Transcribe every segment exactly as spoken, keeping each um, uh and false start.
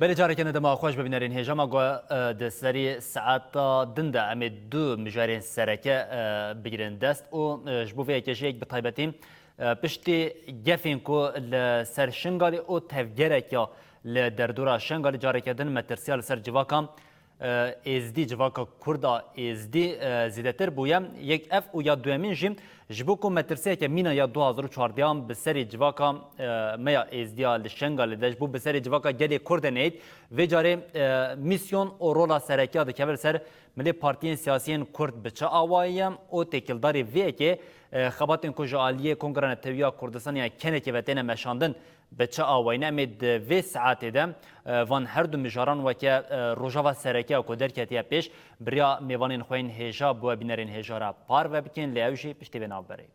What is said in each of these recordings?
Belê, careke ne dema xweş be bînerên hêja me. Got, e, di serî saeta din de em ê du mijarên sereke, e, bigirin dest û, e, ji bo vê yekê jî yek bi taybetî, e, piştî gefên ku li ser Şingalê û tevgerek ya li derdora Şingalê careke din metirsiya li ser civaka, e, Êzdî, civaka Kurda Êzdî, e, zêdetir bûye. Yek ev û ya duyemîn jî ji bo ku metirsiyeke mîna ya du hazar û çardeh bi serê civaka, e, me ya Êzdiya li Şengalê de, ji bo bi serê civaka gelê Kurd de neyt, vê carê, e, mîsyon û rola serekiya dikeve li ser milê partiyên siyasiyên Kurd bi çi awayî ye û têkildarî vê yekê, e, xebatên ku ji aliyê Kongreya Netewî ya Kurdistanê ya kenekê ve têne meşandin, bi çi awayî ne? Em ê di vê saetê de, e, van her du mijaran weke, e, rojava sereke ya ku derketiye pêş, bi riya mêvanên xwe yên hêja bi we bînerên hêja re parve bikin, lê ew jî piştî vê navberê.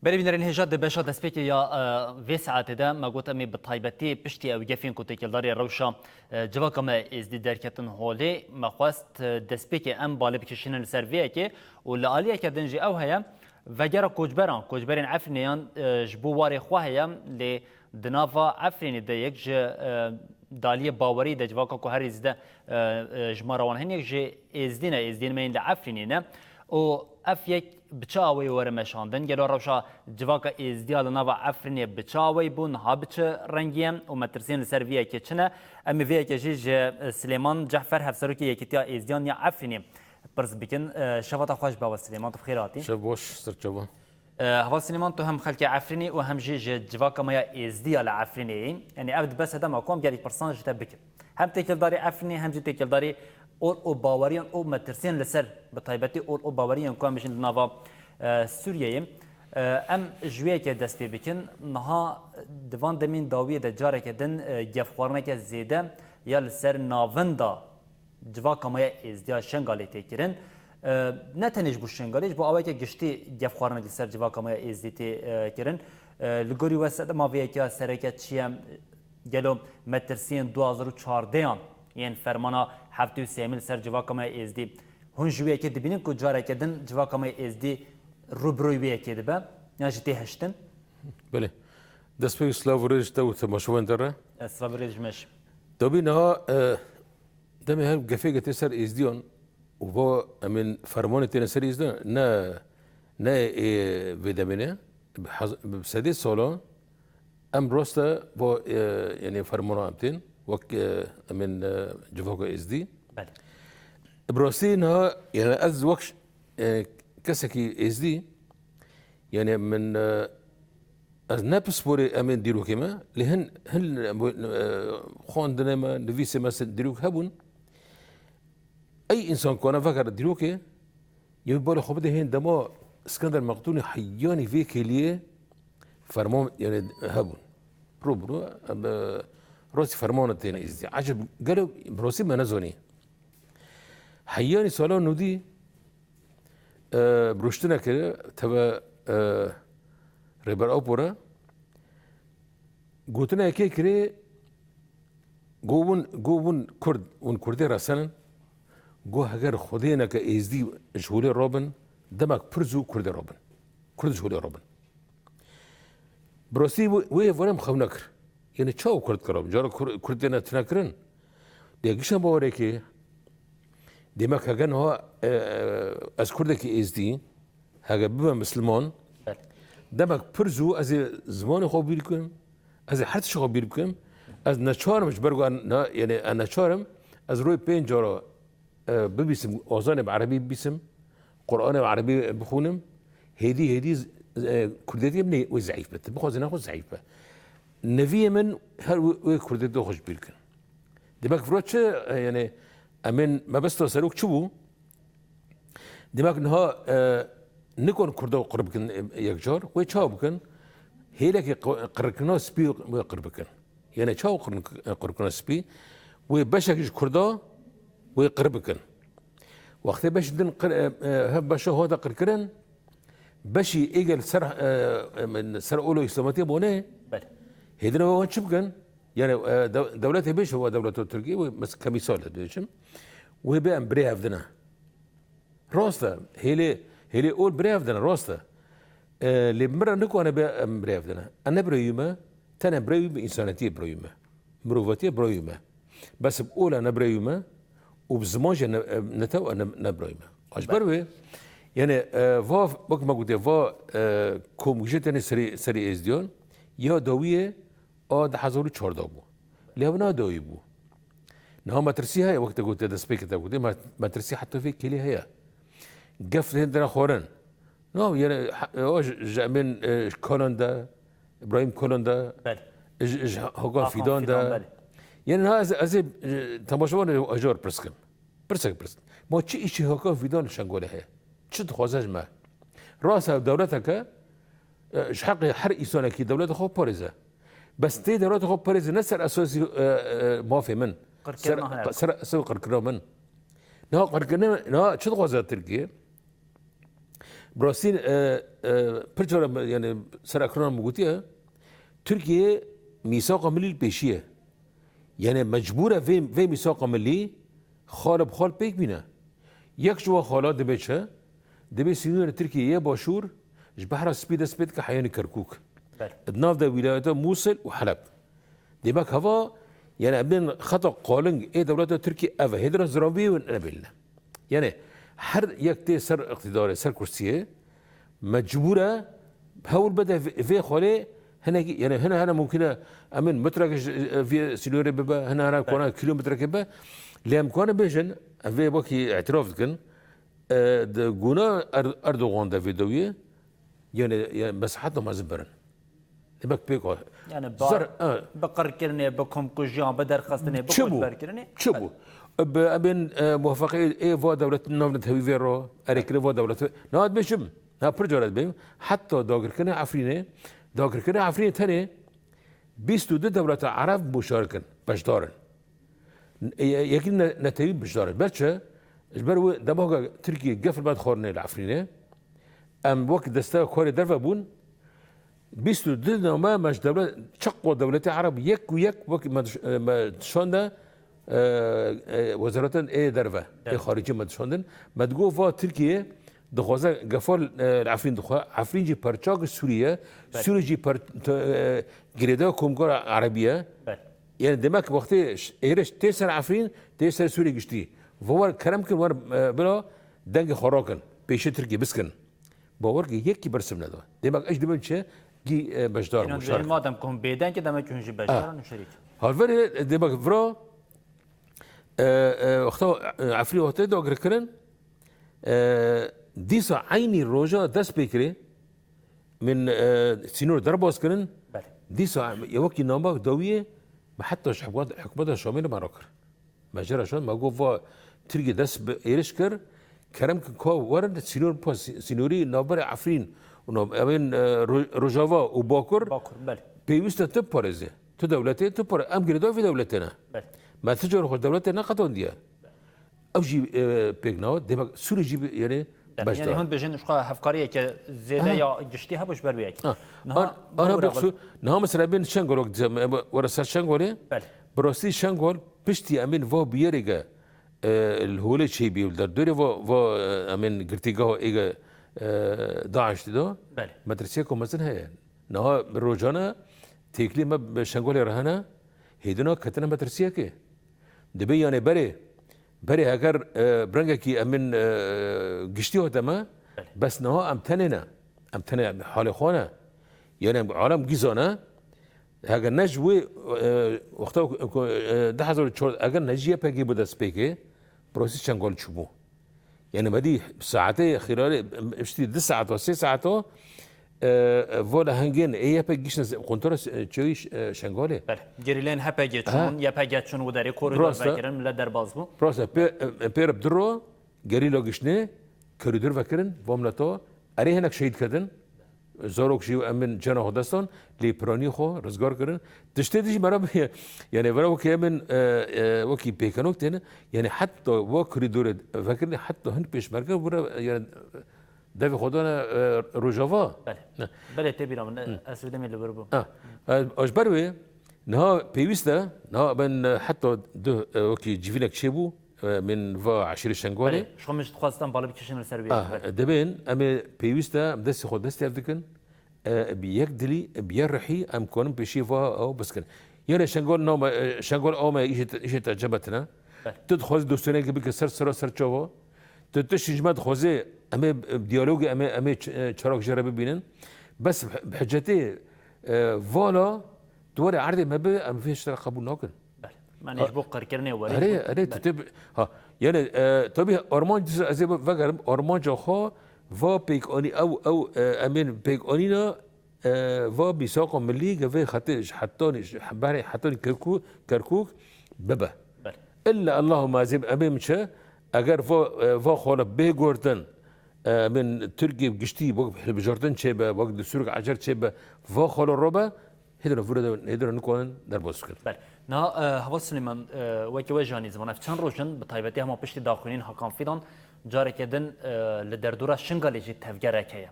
Belê bînerên hêja, di beşa destpêkê ya, e, vê saetê de me got em ê bi taybetî piştî ew gefên ku têkildarî rewşa, e, civaka me Êzdî derketin holê, me xwest, e, destpêkê em balê bikişînin li ser vê yekê û li aliyeke din jî ew heye, vegera koçberan, koçberên Efrînê yan, e, ji bo warê xwe heye, lê di nava Efrînê de yek ji, e, daliyê bawerî de civaka ku herî zêde, e, e, jimara wan hene, yek jî Êzdî ne, Êzdiyên me yên li Efrînê ne. Û ev yek bi çi awayî were meşandin? Gelo rewşa civaka Êzdiya li nava Efrînê bi çi awayî bû, niha bi çi rengî ye û metirsiyên li ser vê yekê çi ne? Em ê vê yekê jî ji, e, Silêman Cehfer, hevserokê Yekîtiya Êzdiyan ya Efrînê pirs bikin. E, şeva te xweş be, Silêman, tu bi xêr hatî. Şev baş, ser çavan. E, Heval Silêman, tu hem xelkê Efrînê û hem jî ji civaka me ya Êzdiya li Efrînê yî. Yanî ev dibe sedema ku em gelek pirsan ji te bikin. Hem têkildarî Efrînê, hem jî têkildarî ol û baweriyan û metirsiyên li ser, bi taybetî ol û baweriyan ku em bijîn li nava, e, Sûriyeyê. E, em ji wê yekê dest pê bikin. Niha di van demên dawiyê de careke din, e, gefxwarineke zêde ya li ser navenda civaka me ya Êzdiya Şengalê tê kirin. E, ne tenê ji bo Şengalê, ji bo aweke giştî gefxwarinek li ser civaka me ya Êzdî tê, e, kirin. E, li gorî we sedema vê yekê ya sereke çi ye? Gelo metirsiyên du hazar û çardeh an yên fermana heftê û sêyemîn li ser civaka me ya Êzdî, hûn ji wê yekê dibînin ku careke din civaka me ya Êzdî rûbirûyî wê yekê dibe, yan jî tê hiştin? Belê. Destpêkê silav û rêz ji te û temaşevan te re. E, silav û rêz ji me jî. Tabî niha, e, demê her gefê gete ser Êzdiyan û va em ên fermanê têne ser Êzdiyan, ne, ne ê vê demê ne. Bi hez-, bi sedê sala em rast e va, e, yanî fermana em tên, wek, e, em ên, e, civaka Êzdî. Belê. Bi rastî niha, yanî ez wek ş-, e, kesekî Êzdî, yanî min, e, ez ne pisporê em ên dîrokê me, lê hin, hin, e, xwendinê me, nivîsê me ser dîrok hebûn. Ey însan ku ne vekere dîrokê, yê balê xwe bide hên dema Iskender Meqdûnî heyanî vê kêliyê ferman, yanî hebûn. Rûbirû, em, e, rastî fermana têne Êzdî. Eceb, gelo bi rastî me nezanî. Heyanî sala nodî, e, bi rûştineke teve, e, Rêber Apo re gotineke kirê, got hûn, got hûn Kurd, hûn Kurdê resenin, got heger xwedêneke Êzdî ji holê rabin, demek pir zû Kurdê rabin. Kurd ji holê rabin. Bi rastî wê, wê vere min xew nekir. Yanî çawa Kurd kirabin? Cara Kur-, Kurd têne tune kirin? Lê gişa bawerekê, demek hege niha, e, e, ez Kurdekî Êzdî, hege bibe Misliman, belê, demek pir zû ez ê zimanê xwe bîr bikim, ez ê her tiştê xwe bîr bikim, ez neçar im ji ber ku ez ne-, yanî ez neçar im, ez rojê pênc cara e, bibîsim, azanê bi erebî bibîsim, Quranê bi erebî bixwînim, hêdî hêdî, e, kurdetiyê min ê wê zeîf be. Tu bixwazî nexwe zeîf be. Neviyê min her wê, wê kurdetiyê xwe ji bîr kin. Demek vira çi, e, yanî em ên mebesta serok çi bû? Demek niha, e, nikon Kurda qir bikin, e, yekcar, wê çawa bikin? Hêlekê qi-, qirkirina spî wê qir bikin. Yanî çawa qirn-, qirkirina spî? Wê beşek ji Kurda wê qir bikin. Wextê beşî din qir, e, e, hev beşa hate qirkirin, beşî êgel ser, e, e, ser ola îslametiyê bone, belê, hêdine wan çi bikin? Yanî, e, dew-, dewletê bêje wa dewleta Tirkiyê, wê mes-, kemîsal e dibêjim. Wê bê em birê hev dine. Rast e. Hêlê, hêlê ol birê hev dine, rast e. E, lê min re nikane be em birêv dine. E ne birayî me, tenê birayî me, însanetiyê birayî me. Mirovatiyê birayî me. Bes bi ola ne birayî me û bi ziman jî ne, ne tew ne, ne birayî me. Ji ber wê, yani, e, va, wek me gotiye, va, e, komkujê tenê serê, serê êzdiyan, ya dawiyê a du hezar û çardeh bû. Lê ew na dawî bû. Niha metirsî heye, wek te gotiye, destpêkê te gotiye, me-, metirsî heta vê kêlî heye. Gef hêndira xwarin. No, yani, ha-, o ji, ji Emîn, e, Kolan de, Îbrahîm Kolan de, Belê. ji, ji Hakan Hakan Fidan de. Fidan, belê. Yani, niha ez, ez ê, e, temaşevanê ajar pirs kim. Pirsek pirs. Ma çi îşê Hakan Fidan li Şengalê heye? Çi dixwaze ji me? Rast e, dewleteke, e, ji heqê her îsanekî dewleta xwe parêze. Bes tê dewleta xwe parêze ne ser esasî, e, e, mafê min. Qirkirina Ser, heye. ser esasî qirkirina min. Niha qirkirina, niha çi dixwaze Tirkiye? Bi rastî, e, e, pir cara me, yani ser ekranan min gotiye, Tirkiye mîsaqa milî li pêşî ye. Yani mecbûr e vê, vê mîsaqa milî xal bi xal pêk bîne. Yek ji wan xala dibê çi? Dibê sînorê Tirkiye yê başûr ji Behra Spî dest pê dike heyanî Kerkûk. Belê. Di nav de wîlayeta Mûsil û Heleb. Demek heva, yani em bên xeta qaling ê dewleta Tirkiye ev e. Hêdira ziraviyê wê nebêline. Yani her yek tê ser îqtîdarê, ser kursiyê, mecbûr e hewl bide vê, vê xalê hinekî, yani hine, hine mumkin e em ên metrekê ji, e, vê sînorê bibe, hine, hine kona kilometrekê be. Lê em karin bêjin, em vê wekî îtiraf dikin, e, di gona Er-, Erdogan de vê dawiyê, yani, yani mesaheta mezin birin. Demek pêk o. Yani Zor, ba-, ha. bi qirkirinê, bi komkujiyan, bi derxistinê, bi Çi bû? koçberkirinê. Çi bû? Bi, em ên, e, muwefeqê ê va dewlet navnetewî vê ro, erêkirê va dewlet. Na dibêjim, na pir cara dibêjim. Heta dagirkirinê Efrînê, dagirkirinê Efrînê tenê bîst û du dewleta Ereb muşarik in, beşdar in. E, yekî ne-, netewî beşdar in. Ber çi? Ji ber wê dema ku Tirkiye gef li me dixwarinê li Efrînê, em wek desteya karê derve bûn, bîst û du name me ji dewlet, çiqo dewletê Ereb yek û yek wek me diş-, me dişande, e, e, wezaretên ê derve, ê Evet. xaricî me dişandin. Me digot va Tirkiye dixwaze gefar, e, li Efrîn dixwe. Efrîn jî parçak Sûriye. Evet. Sûriye jî par-, to-, e, girêdaya Komkara Erebî ye. Evet. Yani demek wextê ş-, êriş tê ser Efrîn, tê ser Sûriye giştî. Va wer kerem kin, wer, e, bila dengê xwe rakin. Pêşê Tirkiye biskin. Bawer ki yekî bersiv neda. Demek ez dibim çi? Gî, e, beşdar Înan bû, şer. Madem ku hûn bêdeng e, demek ki hûn jî beşdar in û şerîk. Halverê, e, demek vira, e, e, wexta, e, Efrîn wextê dagir kirin, e, dîsa eynî roja dest pê kirê, min, e, sînor derbas kirin, Belê. dîsa, e, wekî namba dawiyê, me heta ji hikûmet-, hikûmeta Şamê li me rakir. Me jê re şand, me got, va Tirkî dest bi êriş kir, kerem kin ka werin sînor pa sî-, sînorî navberê Efrîn û nav-, em ên, e, Ro-, Rojava û Bakur Bakur, belê. pêwîst e tu parêzê. Tu dewletê, tu pare-, em girêdayî vê dewletê ne. Belê. Me tu car xwe dewletê neqetandiye. Ew jî, e, pêk nawe, demek Sûrî jî bi-, yani Belê. beş Yani da. hûn dibêjin ji xwe hevkariyeke zêde Ha. ya giştî hebû ji ber wê yekê. Ha. Niha An-, ana bûra boksu, niha mesela bên Şengolok diyeceğim, e, were ser Şengolê. Belê. Bi rastî Şengol piştî em ên va bûyerê ge, e, li holê çêbî û li derdorê va, va, e, em ên girtîgeha êge, e, DAIŞ dî de. Belê. Metirsiyeke mezin heye. Niha rojane têkilî me bi Şengolê re hene, hêdîna ketine metirsiyekê. Dibê yanê berê, berê heger, e, bi rengekî em ên, e, giştî hate me, Belê. bes niha em tenê ne. Em tenê halê xwe ne. Yani alem gîza ne. Heger ne ji wê, e, wexta ku, ku, e, du hezar û çar, eger ne ji Y P G bi destpêkê, bi rastî Şengol çûbû. Yani me dî saetê xîrarê, piştî du saeta, sê saeta, e, e, vo lehengên ê Y P G giştin kontrola, e, çewî, e, Şengalê. Belê. Gerîlên H P G Ha. çûn, Y P G çûn û derê koridor Rast e. vekirin, millet derbas bû. Rast e. Pê, e, pê re bi du ro gerîla giştinê koridor vekirin, va mileta, erê hinek şehîd kedin. Zarok jî em ên cena xwe destan, lê piranî xwe rizgar kirin. Tiştê dijî me re bûye, yani vera wekî em ên, e, e, wekî pêkenok têne, yani heta wa koridorê vekirinê, heta hin pêşmerge bûre, yani devê xwe dane, e, Rojava. Belê. Ne. Belê tê bîra min, Hı. ez vê demê li vir bûm. Ha. E, ji ber wê, niha pêwîst e, niha ben, e, heta du, e, wekî civînek çêbû, e, min va eşîrê Şengalê. Belê, ji xwe min ji dixwest em bala bikişin li ser wê. Ah, dibên em ê pêwîst e, em destê xwe dest tev dikin. E, bi yek dilî, bi yek rihî em konin pêşî va ew biskin. Yene Şengal name, e, Şengal ame îşê te, îşê te cem tine. Belê. Tu dixwazî dostonekê bike ser sera ser çava. Tu tiştî ji me dixwazê em ê, e, diyalogê em ê, em ê ç-, e, çarak jê re bibînin. Bes bi, bi hicetê, e, vala tu were erdê me bi, em vê tiştê re qebûl nakin. Belê. Yanî ji bo qirkirinê werê Erê, ji bo erê, tu Belê. tê bi-, ha, yani, e, tabii armanc, ez ê vegerim, armanca xwe va pêkanî, ew, ew, e, em ên pêkanîna, e, va mîsaqa milî ge vê xetê ji hetanî, ji berê hetanî Kirkû-, Kerkûk bibe. Belê. Îlla Allahûme ez ê, em ê min çi, eger va, e, va xwe bê gotin, e, em ên Tirkiyê bi giştî wek hilbijartin çêbe, wek destûrek ecer çêbe, va xwe robe, Hêdira vure de, hêdira nikonin derbas kir. Belê. Niha, e, Heval Silêman, e, weke we jî anî ziman, ev çend roj in, bi taybetî hema piştî daxuyaniyên Hakan Fîdan, careke din, e, li derdora Şingalê jî tevgerek heye.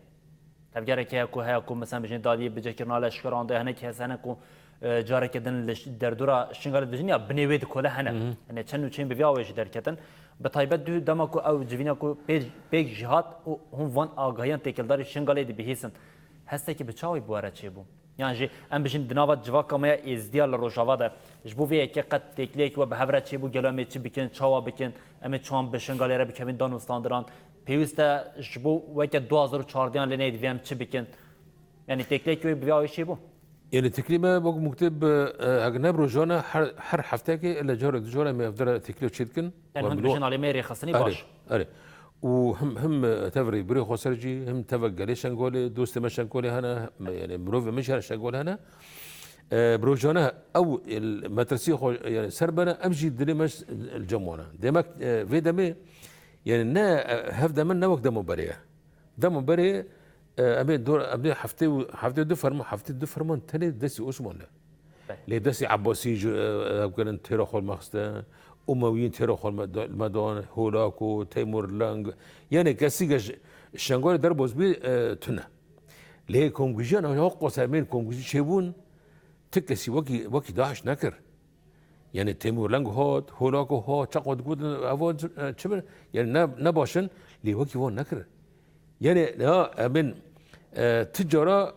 Tevgerek heye ku heya ku, mesela, bijin dadî bicekirina leşkeran de, hinek kes hene ku, e, careke din li ş-, derdora Şingalê dijin ya binê wê dikole hene. Hı hı. Yani çend nûçeyên bi vî awê jî derketin. Bi taybet dû dema ku ew civîna ku pê-, pêk jî hat û hûn van agahiyan têkildarî Şingalê dibihîsin. Hestekî bi çawa wî bi we re çêbû? Yan jî em bijîn di nava civaka me ya Êzdiya li Rojava de, ji bo vê yekê qet têkiliyekî we bi hev re çêbû, gelo em ê çi bikin, çawa bikin, em ê çawan bi Şingalê re bikevin danûstandinan, pêwîst e ji bo weke du hazar û çardehan lê neyê divê em çi bikin? Yanî têkiliyekî wê bi vê awê çêbû? Yanî têkilî me wek mukteb, e, hek ne bi rojan e, her, her heftekê ele carek du cara em ê hevdî re têkilî çê dikin. Yanî Wan hûn bi dibêjin alê me rêxistinî Erê, baş. Erê. Û him, him, e, tev rêbirê xweser jî, him tev gelê Şengolê, dostê me Şengolê hene, me, yani mirovê min jî hene Şengolê hene. E, bi rojane ew, e, metresiya xwe, yani ser bene, em jî dilê me s-, li cem wan e. Demek, e, vê demê, yani ne, e, hev demin ne wek dema berê ye. Dema berê, e, em ê dor, em ê heftê û, heftê du ferman, heftê du ferman tenê destê Osman de. Belê. Lê destê Ebbasî ji, e, ev kirin têra xwe me xiste, Umewiyên têra xwe me da-, me dan, Holako, Teymur Leng. Yanê kesî ge ji Şengolê derbas bî, e, tune. Lê komkujiyan, ew qas em ên komkujî çêbûn, ti kesî wekî, wekî DAIŞ nekir. Yanê Teymur Leng hat, Holako hat, çaqa digotin, ev, e, çi bin? Yanê ne, ne baş in, lê wekî wan nekir. Yanê, ya, em ên, e, ti cara,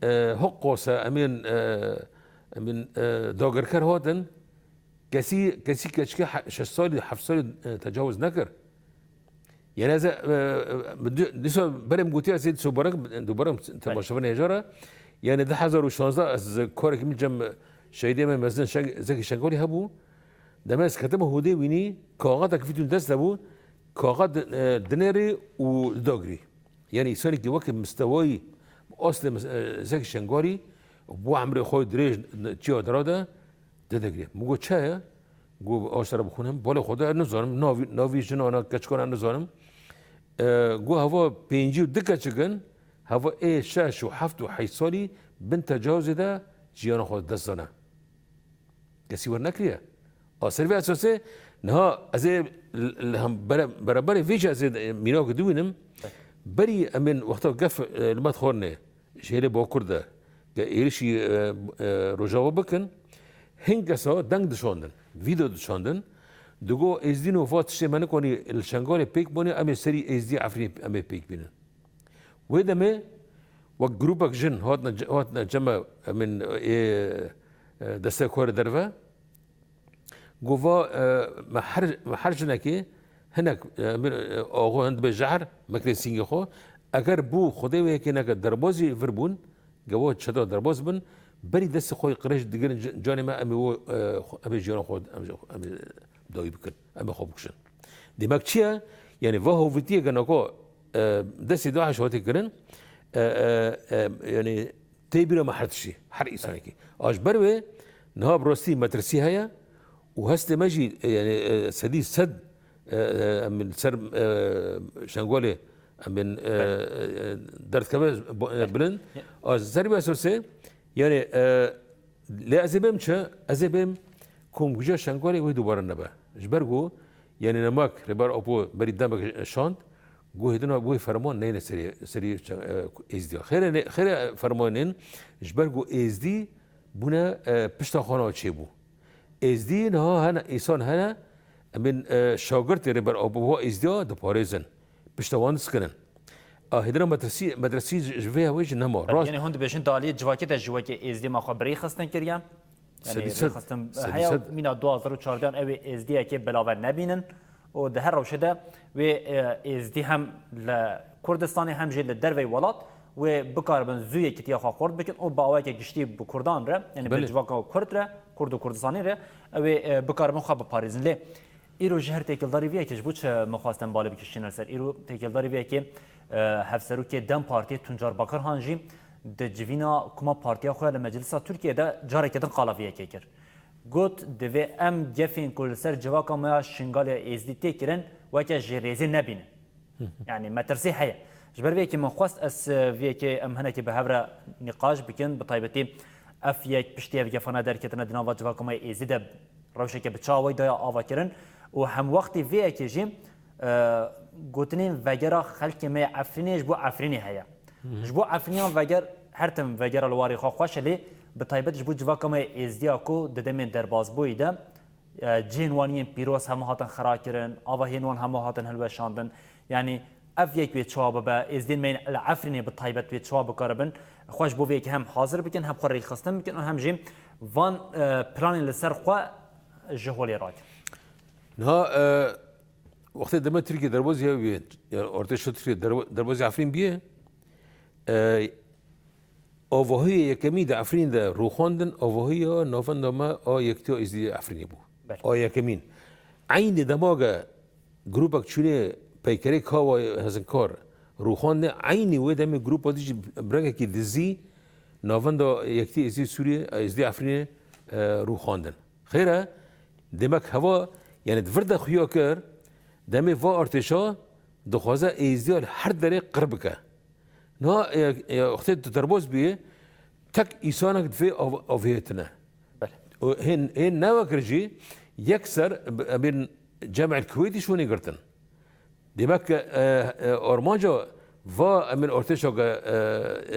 e, hok qose, em ên, e, em ên, e, dagirker hatin, kesî, kesî keçikê he-, şeş salî, heft salî, e, tecawuz nekir. Yanê ez, e, e, di-, dîsa berê min gotiye, ez ê dîsa barek, dubare temaşevanê hêja re. Yanê du hezar û şazdeh ez karekî min cem şehîdê me mezin Şeng-, Zekî Şengolî hebû. Demê ez ketime hûdê wînî, kaxetek vî tûn dest de bû, kaxet, e, dinêrî û didagirî. Yanî însanekî weke mistewayî, aslê mis-, e, Zekî Şengolî, bo emrê xwe dirêj, çiya dira de, didagirî. Min got, "Çi ye?" Got, "Aştera bixwînim." Balê xwe de, "Ez nizanim, navî, navî jinan, keçikan ez nizanim." E, got, "Heva pêncî û du keçik in, heva ê şeş û heft û heşt salî bin tecawizê de jiyana xwe dest dane." Kesî wer nekiriye. A ser vê esasê niha ez ê li, li hem bere-, bereberê vê jî ez ê mînak dibînim. Berî em ên wexta gef, e, li me dixwarinê ji hêlê Bakur de ke êrişî, e, e, Rojava bikin, hin kesa deng dişandin, vîdeo dişandin. Digo Êzdîno va tiştê me nikonî li Şengalê pêk bûne, em ê serî Êzdî Efrînê em ê pêk bînin. Wê demê wek grûpek jin hatine, hatine cem me, em ên ê, e, destekorê derve. Got va, e, me her, me her jinekê hinek, e, em ên, e, axo hin dibe jehr, mekirê sîngê xwe. Eger bû Xwedê wê yekê neke derbazî vir bûn, geva çeta derbaz bin, berî destê xwe qirêj digirin c-, canê me, em ê wo, e, xwe, em ê jiyana xwe, em ê, em ê dawî bikin, em ê xwe bikuşin. Demek çi ye? Yanî va hovîtiyeke nako, e, destê DAIŞ hate kirin, e, e, e, yanî tê bîra me her tiştî, her însanekî. A ji ber wê niha bi rastî metirsî heye û hestê me jî, e, yanî, e, sedî sed, e, e, em li ser, e, Şengolê em ên, e, e, derdikeve bo-, e, bilind. A ji ser vê esasê, yanî, e, Lê ez ê bêm çi? Ez ê bêm komkujiya Şengalê wê dubare nebe. Ji ber ku, yanî nemak Rêber Apo berî demek şand, ku hêdina wê ferman neyne serê, serî, e, Êzdiya. Xêre ne-, xêre fermanên, ji ber ku Êzdî bûne, e, pişta xwe na çêbû. Êzdî niha hene, îsan hene, em bên, e, şagirtê Rêber Apo Êzdiya diparêzin. Pişta wan diskinin. A hêdina medresî, medresî ji, ji vê hewê jî nema. Rast. Yanî hûn dibêjin di aliyê civakê de jî wekî Êzdî me xwe bi rêxistin kiriye. Yanî Sedî sed. Rêxistin Sedî heye sed. Mîna du hazar û çardeh ew ê Êzdiyekê belaver nebînin. Û di her rewşê de wê, e, Êzdî hem li Kurdistanê hem jî li derveyî welat wê bikaribin zû yekîtiya xwe xurt bikin û bi awayeke giştî bi Kurdan re, yanî bi Belê. Civaka Kurd re, Kurd û Kurdistanê re, ew ê, e, bikaribin xwe biparêzin. Lê îro ji her têkildarî vê yekê ji bo çi min xwest em balê bikişînin ser? Îro têkildarî vê yekê, e, hevserokê dem Partiyê Tuncar Bakirhan jî di civîna kuma partiya xwe ya li Meclisa Tirkiyê de careke din qala vê yekê kir. Got, divê em gefên ku li ser civaka me ya Şingalê Êzdî tê kirin weke jêrêzê nebînin. Yanî metirsî heye. Ji ber vê yekê min xwest ez, e, vê yekê em hinekî bi hev re nîqaş bikin, bi taybetî ev yek piştî ev gefana derketine di nava civaka me Êzdî de rewşeke bi çawa wê daye avakirin û hemwextî vê yekê jî, e, gotinên vegera xelkê me yê Efrînê ji bo Efrînê heye. Ji bo Efrîniyan veger her tim vegera li warê xwe xweş e, lê bi taybet ji bo civaka me yê Êzdiya ku di demên derbasbûyî de, e, cihên wan yên pîroz hemû hatin xirakirin, ava hên wan hemû hatin hilweşandin. Yanî ev yek wê çawa bibe, Êzdiyên me yên li Efrînê bi taybet wê çawa bikaribin, xwe ji bo vê yekê hem hazir bikin, hem xwe rêxistin bikin û hem jî van, e, planên li ser xwe ji holê rakin. Niha, e, wextê deme Tirkiye derbazî hev bûye, yani ortê şo Tirkiye derba-, derbazî Efrîn bûye, e, Avahiyê yekemî di Efrînê de rûxandin, avahiya navenda me a Yekîtiya Êzidî Efrînê bû. Belê. A yekemîn. Eynî dema ge grûpek çûnê peykerê Kawa Hezinkar rûxandê, eynî wê demê grûpa dî jî bi rengekî dizî navenda Yekîtiya Êzidî Sûriyê, Êzidî Efrînê, e, rûxandin. Xêr e, demek heva, yani di vir de xuya kir, demê va artêşa dixwaze Êzidiya li her derê qir bike. Niha, e, e, wextê tu derbas bûyê, tek îsanek divê av-, avêtine. Belê. Û hên, hên newekir jî yekser bi, em bên Cem'el Kuweytî şûnê girtin. Demek ke, e, e, armanca va em ên artêşa ke, e,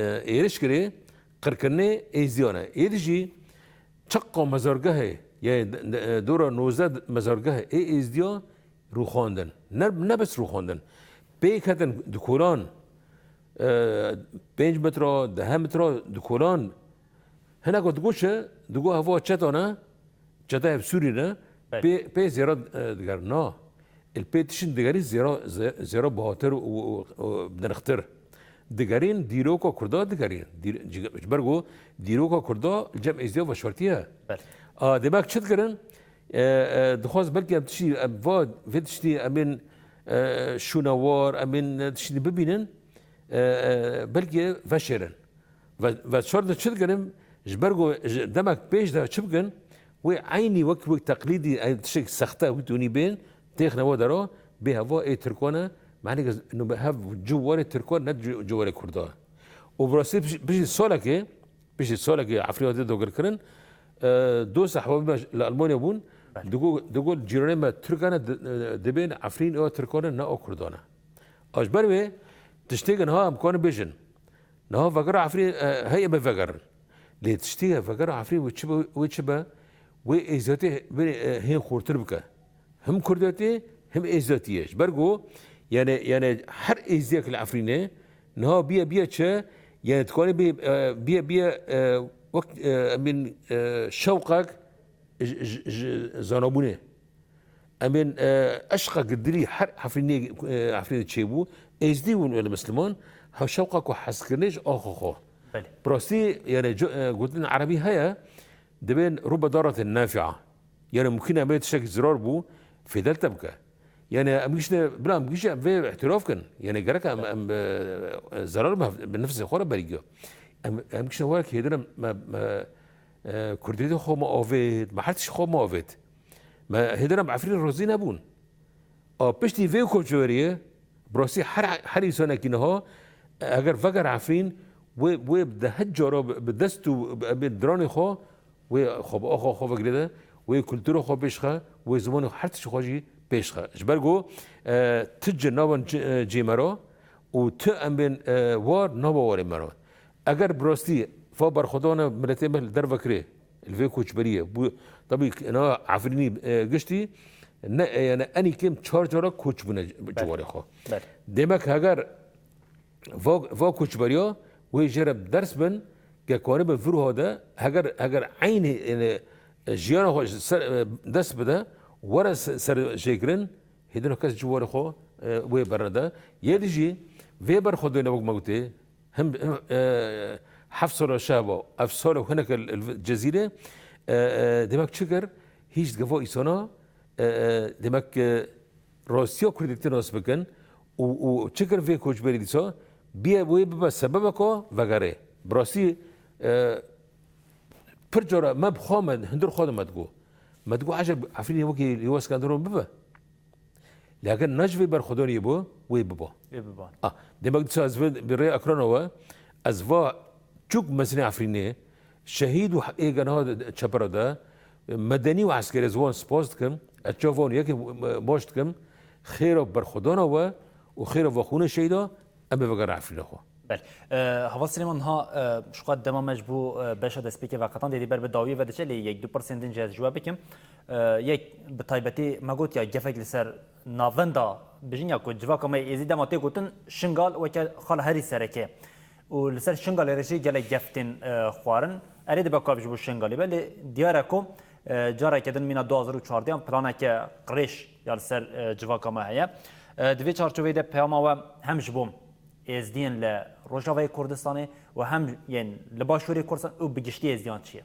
e, êriş kirê, qirkirinê Êzidiyan e. Êdî jî çiqa mezargehê, yani de, de, dora nozdeh mezargehê ê Êzidiya rûxandin. Ne, ne bes rûxandin. Pê ketin di kolan, e, pênc metra, deh metra di kolan. Hinek digo çi? Digo heva çeta ne, çeta ev Sûrî ne, Belê. pê, pê zêra, e, digerin. Na. Li pê tiştin digerî zêra, zê-, zêra bahatir û, û, û nirxtir. Digerîn dîroka Kurda digerîn. Dîr-, ji, ji ber ku dîroka Kurda li cem Êzidiya veşartiye. Belê. A, demek çi dikirin? E, e, dixwaz belkî em tiştî, em va, vê tiştî em ên, e, şûnewar, em ên, e, tiştî bibînin, e, e, belkî veşêrin. Ve, ve çar de çi dikirin? Ji ber ku ji demek pêş de çi bikin? Wê eynî wek, wek teqlîdî, ey tiştek sexte wî tûnî bên, têxine we dero, bê heva ê Tirkan e, mehneke nû hev cû warê Tirkan ne cû, cû warê Kurda. Û bi rastî pişt-, piştî salekê, piştî salekê Efrîna tê dagirkirin, e, dost ehbabê me li Almanya bûn, Belê. digo, digo cîranê me Tirkan e, di-, e, dibên Efrîn ê Tirkan e, ne a Kurdan e. A ji ber wê tiştê niha em karin bêjin. Niha vegera Efrînê, e, heye me vegerin. Lê tiştê vegera Efrînê wê çi be, wê çi be, wê êziyatê bê, e, hên xurtir bike. Him kurdiyetê, him êziyatiyê. Ji ber ku, yani, yani her êziyek li Efrînê, niha biye, biye çi, yani, dikare bê, e, biye, biye, e, wek, e, em bên, e, şewqek ji, ji, ji zanabûnê. Em ên, e, eşqa gidirî her Efrînê, e, Efrînê çêbû. Êzdî bûn wê li Misliman. Hew şewqa ku hezkirinê ji axa xwe. Belê. Bi rastî, yani, co-, e, gotin erebî heye, dibên rûbe daratin nefia. Yani, mumkin e em ê tiştekî zirar bû, fêdel te bike. Yani, em gişne, bila em gişne, em vê îtiraf kin. Yani, gerek em, em, e, e, zerar me bi nefsê xwe re berî giya. Em, em gişne wek hêdin em, me, me, e, kurdiyetê xwe me avêt, me her tişt xwe me avêt. Me hêdin em Efrîn razî nebûn. A piştî vê koçberiyê, bi rastî her, her însanekî niha, eger veger Efrîn, wê, wê bi deh cara bi, bi dest û bi, bi diranê xwe, wê xwe bi axa xwe vegire de, wê kultura xwe pêş xe, wê zimanê xwe her tişt xwe jî pêş xe. Ji ber ku, e, tu ci nabin ci-, e, cê me re û tu em bên, e, war naba warê me re. Eger bi rastî va berxwedana miletê me li derve kirê, li vê koçberiyê bû, tabî na Efrînî, e, giştî, Ne, yani enî kêm çar cara koç bûne ciwarê xwe. Demek heger va, va koçberiya wê jê re ders bin, ke kanibe vir hade, heger, heger eynî, yani, jiyana xwe ser, e, dest bide, were se-, ser jêkirin, hêdîna kes ciwarê xwe, e, wê bernede. Yê di jî vê berxwedêne wek me gotê, him, him, e, heft sala şehba, ev sala hineke li, li Cezîrê, e, e, demek çi kir? Hîç geva îsana, e, e, demek, e, rastiya Kurdî tê nas bikin û, û çi kir vê koçberî dîsa? Bîye wê bibe sebebeka vegerê. Bi rastî, e, pir cara me bi xwe me, hundir xwe de me digo. Me digo, eceb Efrînê wekî Lêwa Skenderon bibe. Lê eger ne ji vê berxwedaniyê bû, wê biba. Wê biba. Ah, demek dîsa ez vê bi rê ekrana we, ez va çûk mezinê Efrînê, şehîd û ê geniha çepera de, medenî û eskerê, ez wan spas dikim, ez çav wan yekê baş dikim, xêra berxwedana we û xêra vexwîna şehîda, em ê vegerin Efrîna xwe. Belê. E, Heval Silêman, niha, e, ji xwe dema me ji bo, e, beşa destpêkê veqetandê, dê ber bi dawiyê ve diçe, lê yek du pirsên din jî ez ji we bikim. E, yek, bi taybetî me got ya gefek li ser navenda bijîn ya ku civaka me yê êzî dema tê gotin Şingal weke xala herî sereke. Û li ser Şingalê re jî gelek gef tên, e, xwarin. Erê dibe ku ev ji bo Şingalê be, lê diyar e ku, e, careke din mîna du hazar û çardeh an planeke qirêj ya li ser, e, civaka me heye. E, di vê çarçoveyê de peyama we hem ji bo êzdiyên li Rojavayê Kurdistanê û hem yên li Başûrê Kurdistan û bi giştî êzdiyan çi ye?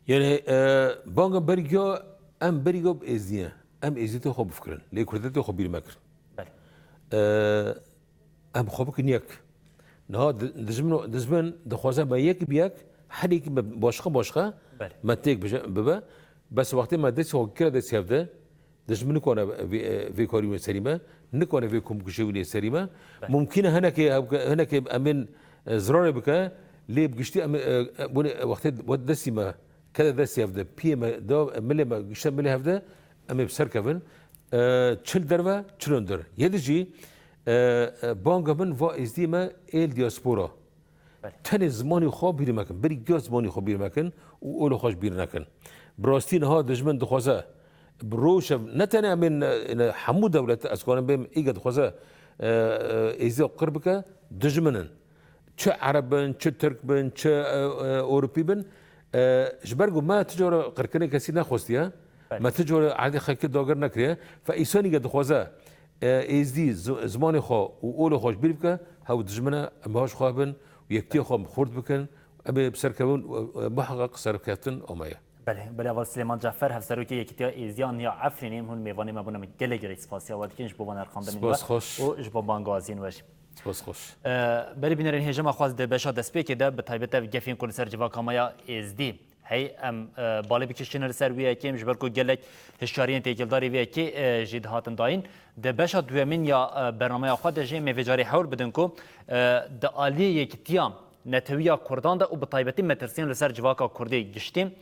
Yani, e, banga berî giya, em berî giya bi êzdiyê, em êzdiyetê xwe bifikirin. Lê kurdetê xwe bîr mekirin. Belê. E, em xwe bikin yek. Niha di-, dijmin, dijmin dixwaze me yek bi yek, her yekî me başqa başqa Belê. me têk bije-, bibe. Bes wextê me destê xwe kire destê hev de, dijmin nikane vê, vê karî wî serî me, nikane vê komkujê wî serî me. Belê. Mumkin e hinekê, hinekê em ên, e, zirarê bike, lê bi giştî em, e, e, wextê we destî me kete destê hev de, piyê me da, milê me gişte milê hev de, em ê bi ser kevin. E, çi li derve, çi li hundir. Yê di jî, e, e, banga min va êzdî me ê li diaspora. Belê. Tenê zimanî xwe bîr mekin. Berî giya zimanî xwe bîr mekin û ola xwe ji bîr nekin. Bi rastî niha dijmin dixwaze bi roj ev, ne tenê em ên, ne, ne, hemû dewlet, ez karim bêm, îge dixwaze, e, e, êzdî qir bike, dijmin in. Çi Ereb bin, çi Tirk bin, çi, e, e, Ewropî bin, e, ji ber ku me tu cara qirkirinê kesî nexwestiye, Belê. me tu cara erdê xelkê dagir nekiriye, fe îsanî ge dixwaze, e, êzdî zi-, zimanê xwe û ola xwe ji bîr bike, hew dijmin e, em baş xwe bin û yektiya xwe xurt bikin, em ê bi ser kevin, e, e, muheqeq serkeftin ame ye. Belê, belê, Heval Silêman Cafer, Hevserokê Yekîtiya Êzdiyan ya Efrînê, hûn mêvanê me bûne, min gelek gelek spasiya we dikin ji bo van erqandinên we Spas xweş. û ji bo bangaziyên we jî. Spas xweş. E, berî bînerên hêja me xwest di beşa destpêkê de, bi taybet ev gefên ku li ser civaka me ya Êzdî hey, em, e, balê bikişînin li ser wî yekê, em ji ber ku gelek hişyariyên têkildarî vê yekê, e, jî dihatin dayîn. Di beşa duyemîn ya, e, bernameya xwe de jî em ê vê carê hewl bidin ku, e, di aliyê yekîtiya netewiya Kurdan de û bi taybetî metirsiyên li ser civaka Kurdê giştî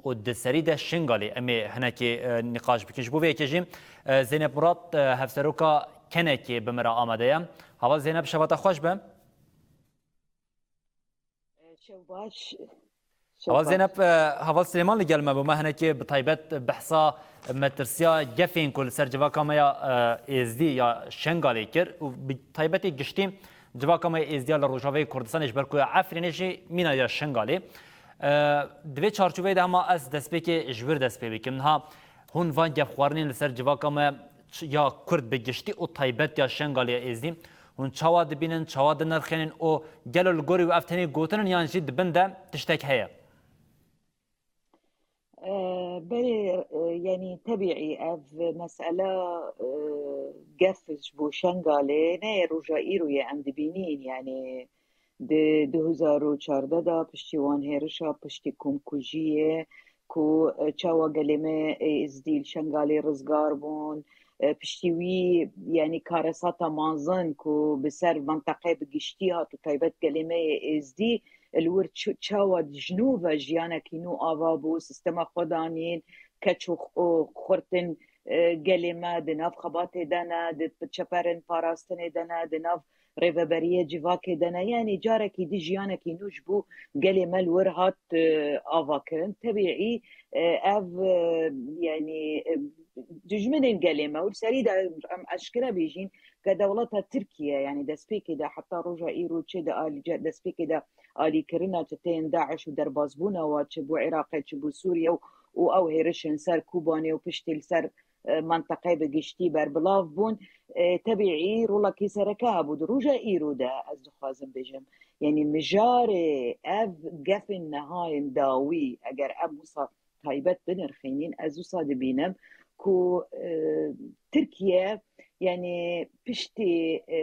û di serî de Şingalê em ê hinekê, e, nîqaş bikin. Ji bo vê yekê jî, e, Zeynep Murat, e, hevseroka KENEKê bi me re amade ye. Heval Zeynep, şeva te xweş be. Şev baş. Heval Zeynep, e, Heval Silêman li gel me bû. Me hinekê bi taybet behsa metirsiya gefên ku li ser civaka me ya, e, Êzdî ya Şengalê kir û bi taybetî giştî civaka me ya Êzdiya li Rojavayê Kurdistanê ji ber ku ya Efrînê jî mîna ya Şengalê. E, di vê çarçoveyê de hema ez destpêkê ji wir dest pê bikim. Niha hûn van gefxwarinên li ser civaka me ç-, ya Kurd bi giştî û taybet ya Şengalê ya Êzdî, hûn çawa dibînin, çawa dinirxênin û gelo li gorî we ev tenê gotin in yan jî di bin de tiştek heye? E, belê, e, yanî tebîî ev mesele, e, gef ji bo Şengalê ne yê roja îro ye, em dibînîn, yanî di du hezar û çardeh de piştî wan hêrişa, piştî komkujiyê ku, e, çawa gelê me ê Êzdî li Şengalê rizgar bûn, e, piştî wî, yanî karesata mezin ku bi ser menteqeyê bi giştî hat û taybet gelê me yê Êzdî, li wir çi-, çawa ji nû ve jiyanekî nû ava bû, sîstema xwe danîn, keç û x-, û xurtin, e, gelê me di nav xebatê de ne, di çeperên parastinê de ne, di nav rêveberiyê civakê de ne. Yanî carekî di jiyanekî nû ji bo gelê me li wir hat, e, avakirin. Tebîî, e, ev, e, yanî, e, dijminên gelê me û li serî de em eşkere bêjîn ke dewleta Tirkiye, yanî destpêkê de heta roja îro çê de alî-, destpêkê de alîkirina çeteyên DAIŞ û derbazbûna wa çi bo Iraqê, çi bo Sûriye û, û ew hêrişên ser Kobanê û piştî li ser, e, menteqeyê bi giştî berbilav bûn. E, tebîî rolekî sereke hebû. Di roja îro de ez dixwazim bêjim, yanî mijarê ev gefên nehayên dawî, eger em wisa taybet binirxînîn, ez wisa dibînim ku, e, Tirkiye, yanî piştî, e,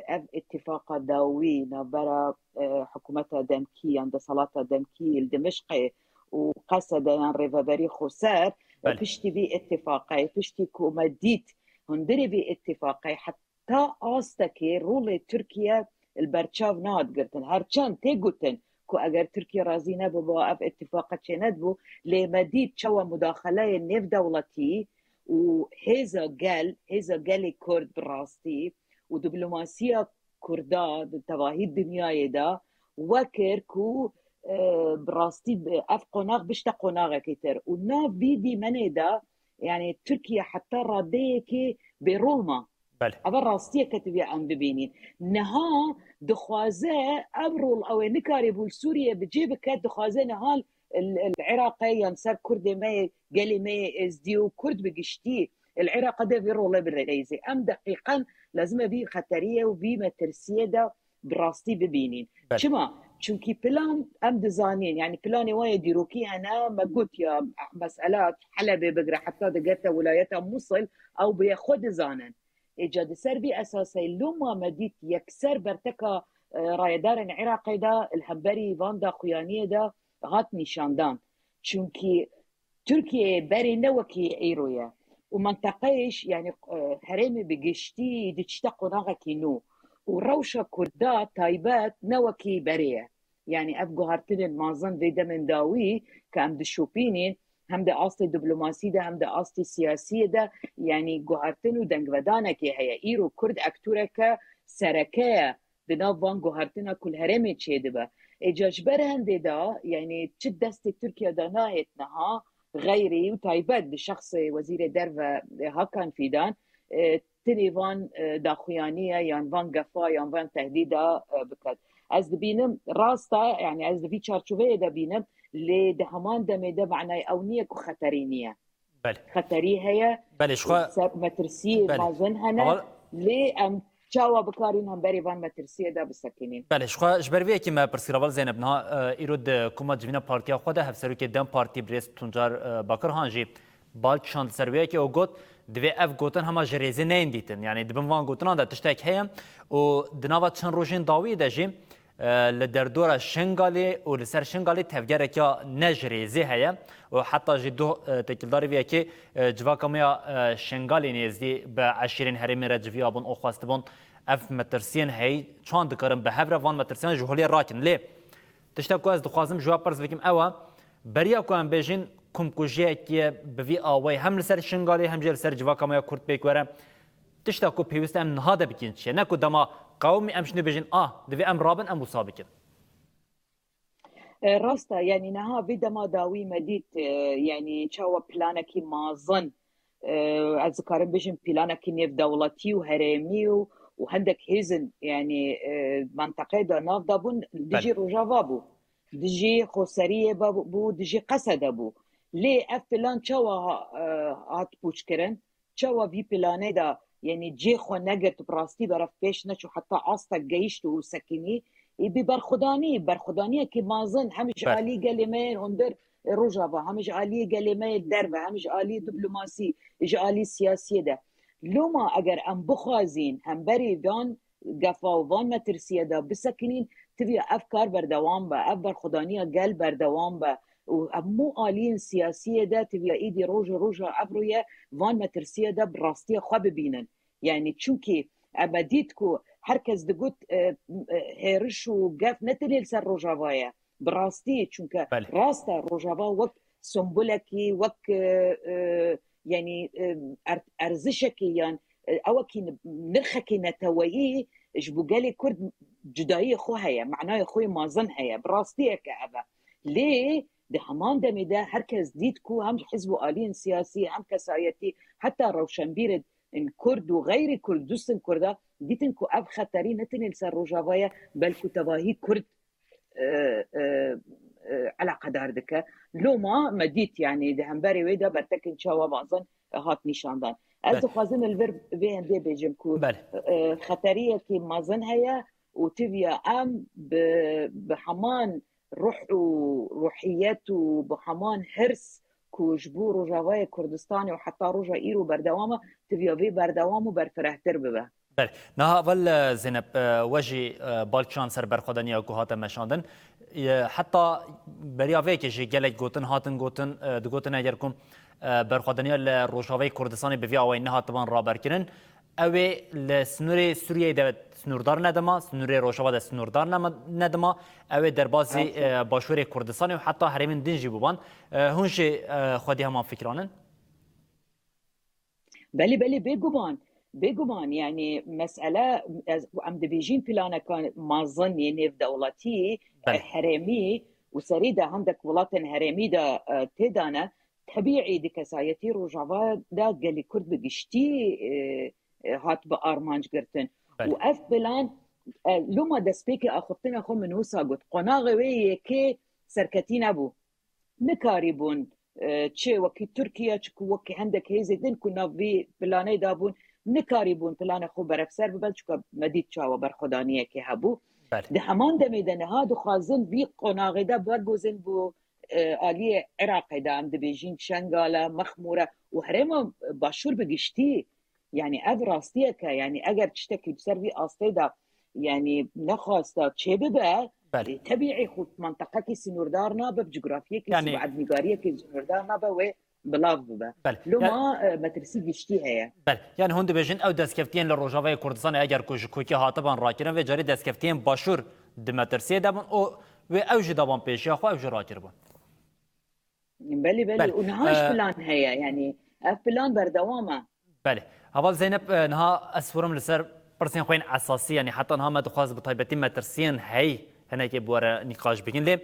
ev îtîfaqa dawî navbera, e, hikûmeta demkî yan desalata demkî li Dimişqê û Qesede yan rêveberî xweser, Belê. piştî vî îtîfaqê, piştî ku me dît hundirê vî îtîfaqê, heta astekê rolê Tirkiye li berçav nehat girtin. Her çend tê gotin ku eger Tirkiye razî nebiba, ev îtîfaqa çênedibû, lê me dît çawa mudaxeleyê nêvdewletî û hêza gel, hêza gelê Kurd bi rastî û diplomasiya Kurda di tevahî dinyayê de wekir ku, e, bi rastî bi-, ev qonax bişte qonaxekî tir. Û nav vî dîmenê de, yanî Tirkiye heta radeyekê bêrol ma. Belê. Eva rastiyeke divê em bibînîn. Niha dixwaze ev rol ew ê nikarê bû li Sûriye bi cê bike, dixwaze niha li, li Iraqê yan ser Kurdê me yê, gelê me yê Êzdî û Kurd bi giştî li Iraqê de vê rolê birêzê. Em deqîqen lazim e vî xeteriyê û vî metirsiyê de bi rastî bibînîn. Belê. Çima? Çunkî plan em dizanîn, yanî planê wan yê dîrokî hene, me got ya mesela Helebê bigire heta digerte wilayeta Musil, ew bi xwe dizanin. Êca di ser vî esasê loma me dît yekser berteka, e, rayedarên Iraqê de li hemberî van daxuyaniyê de hat nîşandan. Çunkî Tirkiyeyê berê ne wekî îro ye û menteqeyê jî, yanî, e, herêmê bi giştî diçite qonaxekî nû û rewşa Kurda taybet ne wekî berê ye. Yanî ev guhartinên mazin vê demên dawî ke em dişopînîn, hem di astê diplomasî de hem di astê siyasiyê de, yanî guhartin û dengvedanekê heye. Îro Kurd ektoreke sereke ye di nav van guhartina ku li herêmê çêdibe. Êca ji ber hendê de, yanî çi destê Tirkiye de nahêt niha, xeyrî û taybet bi şexsê Wezîrê Derve, e, Hakan Fîdan, e, tinê van, e, daxuyaniye yan van gefa yan van tehdîda, e, biket. Ez dibînim, rast e, yanî ez di vî çarçoveyê de bînim, lê di heman demê de manayê ew niye ku xeterî niye. Belê. Xeterî heye, Belê, ji xwe ser metirsiyê Belê. mezin hene, Awa- lê em çawa bikarîn hemberî van metirsiyê de bisekinîn. Belê, ji xwe ji ber vê yekê me pirsî re, Zeynep, niha, e, îro di koma civîna partiya xwe de hevserokê DEM Partî birêz Tuncar, e, Bakirhan jî bal kişand ser vê yekê û got, divê ev gotin hema ji rêzê neyên dîtin. Yanî di bin van gotinan de tiştek heye û di nava çend rojên dawî de jî, e, li derdora Şingalê û li ser Şingalê tevgereke ne ji rêzê heye û heta jî du, e, têkildarî vê yekê, e, civaka me ya, e, Şingalê nêzdî bi eşîrên herêmê re civiya bûn û xwestibûn ev metirsiyên heyî çawan dikarin bi hev re van metirsiyan ji holê rakin. Lê tişta ku ez dixwazim ji we pirs bikim ew e, beriya ku em bêjin komkujiyekê bi vî awayî hem li ser Şingalê hem jî li ser civaka me ya Kurd pêk were, tişta ku pêwîst e em niha de bikin çi ye? Ne ku dema qewimî em şinê bêjin, ah, divê em rabin, em wisa bikin. E, rast e, yanî niha vê dema dawî me dît, e, yanî çawa planekî mazin, e, ez dikarim bêjim planekî nêvdewletî û herêmî û, û hendek hêzin, yanî, e, menteqeyê de nav dabûn, dijî Belê. Rojava bû, dijî Xoseriyê ba-, bû, dijî Qesede bû. Lê ev plan çawa ha-, e, hat pûçkirin? Çawa vî planê de, yanî cê xwe negirt, bi rastî berev pêş neçû, heta astek gehişt û sekinî, ê bi berxwedanî, berxwedaniyekî mazin hem ji Ber. alî gelê me yên hundir, e, Rojava, hem ji aliyê gelê me yê derve, hem ji aliyê diplomasî, ji alî siyasiyê de. Loma eger em bixwazîn hemberî van gefa û van metirsiyê de bisekinîn, tiviya ev kar berdewam be, ev berxwedaniya gel berdewam be û hemû aliyên siyasiyê de tiviya îdî roj û roja evroye van metirsiyê de bi rastiya xwe bibînin. Yanî çunkî em me dît ku her kes digot, e, e, hêriş û gef ne tenê li ser Rojava ye. Bi rastî, çunke Belê. rast e, Rojava wek sembolekî, wek, e, e, yanî, e, er-, erzişekî yan, e, ewekî nirxekî neteweyî Ji bo gelê Kurd cudayiyê xwe heye, manayê xwe yê mazin heye. Bi rastiyeke ev e. Lê di heman demê de her kes dît ku hem hizb û aliyên siyasî, hem kesayetî, heta rewşenbîrên Kurd û xeyrî Kurd, dostên Kurda dîtin ku ev xeterî ne tenê li ser Rojava ye, belku tevahî Kurd e, e, e, eleqedar dike. Loma me dît, yanî di hemberê wê de bertekên çawa mazin hat nîşandan. Ez Belê. dixwazim li vir vê hindê bêjim ku Belê. e, xeteriyekî mezin heye û tiviya em bi, bi heman ruh û ruhiyet û bi heman hirs ku ji bo Rojavayê Kurdistanê û heta roja îro berdewam e, tiviya vê berdewam û berfirehtir bibe. Belê. Niha vel, e, Zeynep, e, we jî, e, balkişan ser berxwedaniya ku hate meşandin. E, heta beriya vê yekê jî gelek gotin hatin gotin, e, digotin eger ku, e, berxwedaniya li Rojavayê Kurdistanê bi vî awayî nehatiban raberkirin, ew ê li sinûrê Sûriyeyê de sinûrdar nedima, sinûrê Rojava de sinûrdar nema-, nedima, ew ê derbazî, Raşt e. e, başûrê Kurdistanê û heta herêmên din jî biban. E, hûn jî, e, xwedî heman fikiran in? Belê, belê, bêguman. Bêguman, yanî mesele, ez, em dibêjin planeka mazin yê nêvdewletî, Belê. herêmî û serî de hindek welatên herêmî de, e, tê de ne, tebîî di kesayetî Rojava de gelî Kurd bi giştî, e, e, hat bi armanc girtin. Belê. Û ev plan, e, loma destpêkê axiftina xwe min wisa got, qonaxê wê yekê serketî nebû. Nikarîbûn, e, çi wekî Tirkiye, çi ku wekî hindek hêzê din ku nav vî planê de bûn, nikarîbûn planê xwe berefser bibin, çuka me dît çawa berxwedaniyekê hebû. Belê. Di heman demê de niha dixwazin vî qonaxê de wergozin bo, e, aliyê Iraqê de, em dibêjin Şengale, Mexmûre û herêma Başûr bi giştî. Yanî ev rastiyek e, yanî eger tiştekî bi ser vî astê de, yanî nexwasta çêbibe, Belê. e, tebîî xwe menteqekî sînordar nabe, bi cografiyekî, Yanî- bi erdnîgariyekî sînordar nabe, wê bilav bibe. Belê. Loma, e, metirsî giştî heye. Belê. Yanî hûn dibêjin ew destkeftiyên li Rojavayê Kurdistanê eger ku ji kokê hatiban rakirin, vê carê destkeftiyên Başûr di metirsiyê de bin û wê ew jî daban pêşiya xwe, ew jî rakiribûn. Belê, belê. Belê. Û niha ji E, plan heye, yanî ev plan berdewam e. Belê. Heval Zeynep, e, niha ez fikirim li ser pirsên xwe yên esasî, yanî heta niha me dixwest bi taybetî metirsiyên heyî hinekê bi we re nîqaş bikin. Lê,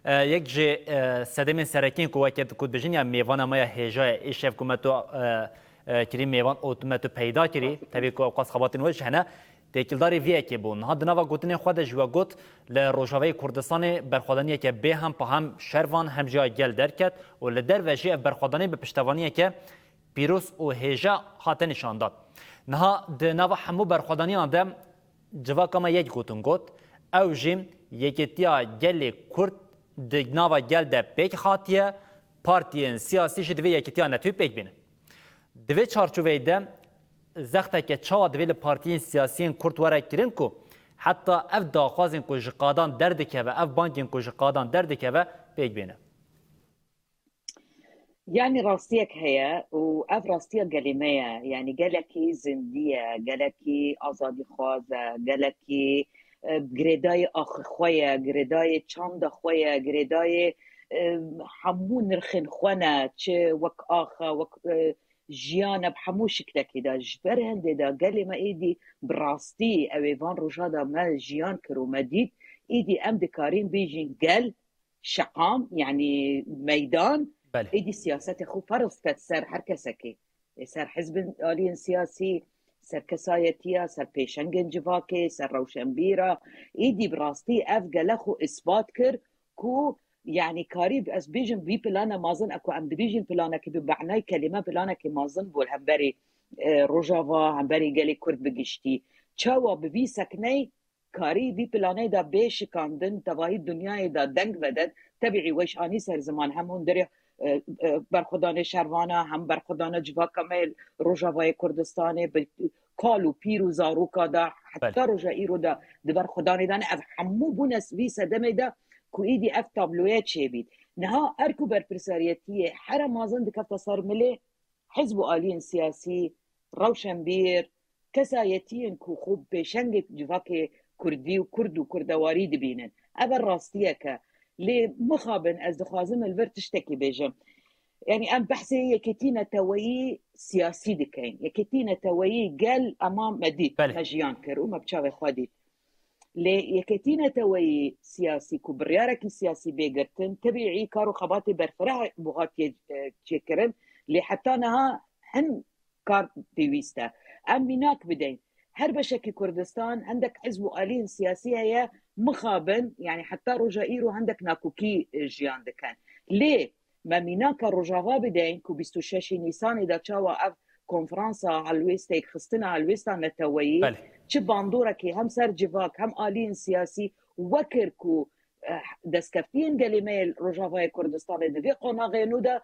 e, yek ji, e, sedemên serekî ku weke ku dibêjin ya mêvana me ya hêja ye, îşev ku me tu, e, e, kirî mêvan û tu me tu peyda kirî, tevî ku ewqas xebatên we ji hene, têkildarî vê yekê bû. Niha di nava gotinên xwe de ji we got, li Rojavayê Kurdistanê berxwedaniyeke bê hem pa hem şervan hem jî ya gel derket û li derve jî ev berxwedanî bi piştevaniyeke pîroz û hêja hate nîşandan. Niha di nava hemû berxwedaniyan de civaka me yek gotin got, ew jî yekîtiya gelê Kurd di nava gel de pêk hatiye, partiyên siyasî jî divê yekîtiya netewî pêk bînin. Di vê çarçoveyê de zexteke çawa divê li partiyên siyasiyên Kurd were kirin ku heta ev daxwazên ku ji qadan derdikeve, ev bangên ku ji qadan derdikeve pêk bêne? Yanî rastiyek heye û ev rastiya gelê me ye. Yanî gelekî zindî ye, gelekî azadîxwaz e, gelekî, e, girêdayê axê xwe ye, girêdayê çanda xwe ye, girêdayê, e, hemû nirxên xwe ne, çi wek ax e, wek, e, jiyan e, bi hemû şiklekî de. Ji ber hindê de gelê me êdî bi rastî ew ê van roja de me jiyan kir û me dît, êdî em dikarin bêjin gel, şeqam, yanî meydan, Belê. êdî siyasetê xwe ferz ket ser her kesekê. Ê ser hizbin aliyên siyasî, ser kesayetiya, ser pêşengên civakê, ser rewşenbîra. Êdî bi rastî ev gele xwe isbat kir ku, yanî karî ez bêjim vî plana mazin, e ku em dibêjin planekî bi manayê kelîme planekî mazin bû hemberî, e, Rojava, hemberî gelê Kurd bi giştî. Çawa bi vî sekney karî vî planê de bê şikandin, tevahî dinyayê de deng vedet. Tebîî we jî anî ser ziman hem hundirê, e, e, berxwedana şervana, hem berxwedana civaka me Rojavayê Kurdistanê bi kal û pîr û zaroka de heta Belê. roja îro de di berxwedanê de ne. Ev hemû bûne vî sedemê de ku îdî ev tabloye çêbît. Niha erk û berpirsariyetiyê here mazin dikefta ser milê hizb û aliyên siyasî, rewşenbîr, kesayetiyên ku xwe pêşengê civakê kurdî û kurd û kurdewarî dibînin. Ev rastiyek e. Lê mixabin ez dixwazim li vir tiştekî bêjim. Yani em behsê yekêtî neteweyî siyasî dikeyin. Yekêtî neteweyî gel ema me dît, Belê. me jiyan kir û me bi çavê xwe dît. Lê yekêtî neteweyî siyasî ku biryarekî siyasî bê girtin, tebîî kar û xebatê berfireh bû hatiye, e, çêkirin. Lê heta niha hin kar pêwîst e. Em mînak bideyin. Her beşekî Kurdistan hindek hizb û aliyên siyasî heye, mixabin, yani heta roja îro hindek nakokî, e, jiyan dikin. Lê me mînaka Rojava bideyin ku bîst û şeşê Nîsanê de çawa ev konferansa helwêstê, xistina helwêsta neteweyî, Belê. çi bandorekê hem ser civak hem aliyên siyasî wekir ku, eh, destkeftiyên gelê me yê Rojavayê Kurdistanê di vê qonaxê nû de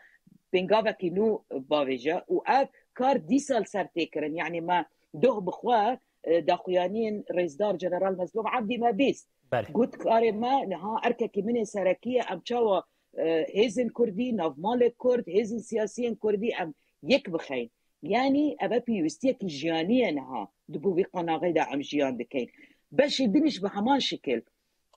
pêngavekî nû bavêje û ev kar dîsa li ser tê kirin. Yani me doh bi xwe, eh, daxuyaniyên Rêzdar General Mezlûm Ebdî me bîst. Belê. Got, karê me niha erkekî min ê serekî ye, em çawa, eh, hêzên Kurdî, navmalê Kurd, hêzên siyasiyên Kurdî em yek bixeyin. Yani ev e pêwîstiyekî jiyanî ye niha. Di bo vî qonaxê de em jiyan dikeyin. Beşê din jî bi heman şikil.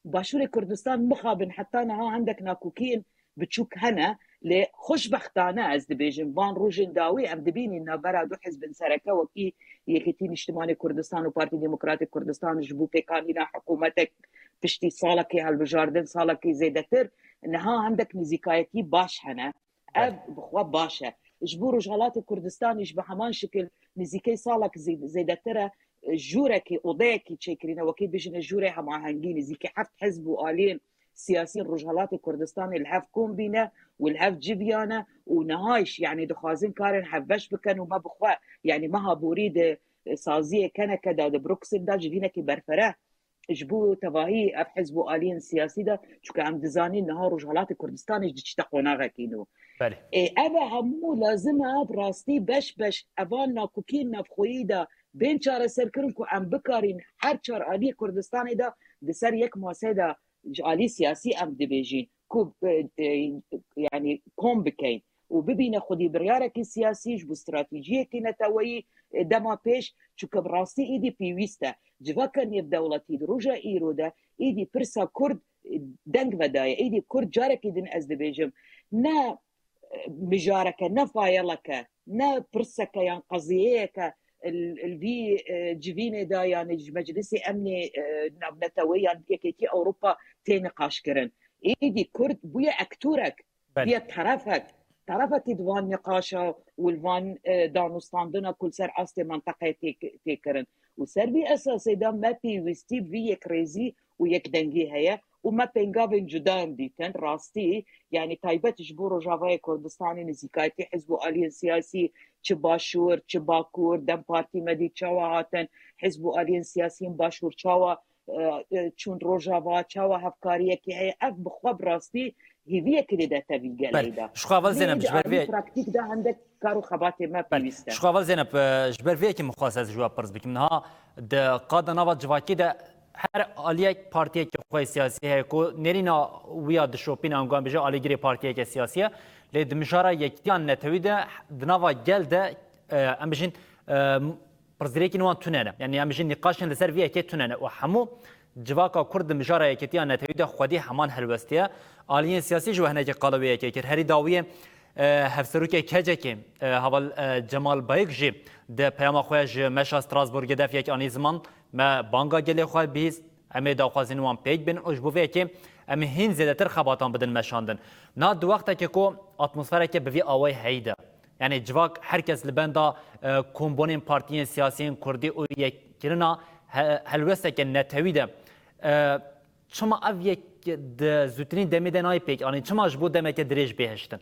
Başûrê Kurdistan mixabin heta niha hindek nakokiyên biçûk hene, lê xweşbextane ez dibêjim, van rojên dawî em dibînîn navbera du hizbên sereke wekî Yekîtî Niştimanê Kurdistan û Partî Demokratîk Kurdistan ji bo pêkanîna hikûmetek piştî salekê hilbijardin, salekî zêdetir, niha hindek nizîkayetî baş hene. Ev Belê. bi xwe baş e. Ji bo Rojhelatê Kurdistanê jî bi heman şikil nizîkey salek zê-, zêdetir e, jûrekî, odeyekî çêkirîne, wekî bijîne jûrê hemahengî, nizîkî heft hizb û aliyên siyasî Rojhelatê Kurdistanê li hev kom bîne û li hev civiyane û niha jî, yani dixwazin karên hevbeş bikin û me bi xwe, yani meha borî di, e, saziyê keneke de, di Bruksel de ji vînekî berfireh ji bo tevahî ev hizb û aliyên siyasî de, çunke em dizanîn niha Rojhelatê Kurdistanê jî diçite qonaxekî nû. Belê. Ê, ev e hemû lazim e bi rastî beş beş evan nakokiyên navxweyî de bên çareserkirin ku em bikarîn her çar aliyê Kurdistanê de di ser yek masê de ji alî siyasî em dibêjîn ku, e, e, yani kom bikeyin û bibîne xwedî biryarekî siyasî ji bo stratejiyekî neteweyî, e, dema pêş, çunke bi rastî êdî pêwîst e. Civaka nêvdewletî di roja îro de êdî pirsa Kurd, e, deng vedaye. Êdî Kurd carekî din ez dibêjim, ne, e, mijareke, ne fayeleke, ne pirseke yan qeziyeyeke li, li vî, e, civînê de, yani ji Meclisê Emnê, e, Navneteweyî yan Yekêtî Ewropa tê niqaşkirin. Êdî Kurd bûye ektorek, Belê. bûye terefek. Terefekî di van niqaşa û li van, e, danûstandina ku li ser astê menteqeyê tê, tê kirin. Û ser vî esasê de me pêwîstî bi vî yekrêzî û yekdengî heye û me pêngavên cuda in dîtin, rastî, yani taybet ji bo Rojavayê Kurdistanê nizîkayetî hizb û aliyên siyasî, çi Başûr, çi Bakur, DEM Partî me dît çawa hatin, hizb û aliyên siyasiyên Başûr çawa, e, e, çûn Rojava, çawa hevkariyekî heye, ev bi xwe bi rastî hêviyekî dide tevî gelê Belê. de. Ji xwe heval Lê Zeynep, ji ber alî vê praktîk de hindek kar û xebatê me Belê. pêwîst e. Ji xwe heval Zeynep, e, ji ber vê yekê min xwest ez ji we pirs bikim. Niha di qada nava civakî de her aliyek partiyeke xwe siyasî heye ku nêrîna wî ya dişopîne, ango em bêje alîgirê partiyeke siyasî ye. Lê di mijara yekîtiya netewî de di nava gel de, e, em bijîn, e, pirsgirêkên wan tune ne. Yani em bijîn nîqaşên li ser vê yekê tune ne. Û hemû civaka Kurd di mijara yekîtiya netewî de xwedî heman helwestiye. Aliyên siyasî jî we hinekî qala wê yekê kir. Herî dawiyê, e, hevserokê KCKê, e, heval, e, Cemal Bayik jî di peyama xwe ji meşa Strasbourgê de ev yek anî ziman, me banga gelê xwe bihîst, em ê daxwazên wan pêk bên û ji bo vê yekê em ê hîn zêdetir xebatan bidin meşandin. Niha di wextekê ku atmosfereke bi vî awayî heyî de, yani civak her kes li benda, e, kombonên partiyên siyasiyên Kurdî û yekkirina he-, helwesteke netewî de, e, çima ev yek di zûtirîn demê de nayê pêk anîn? Çima ji bo demeke dirêj bê hiştin?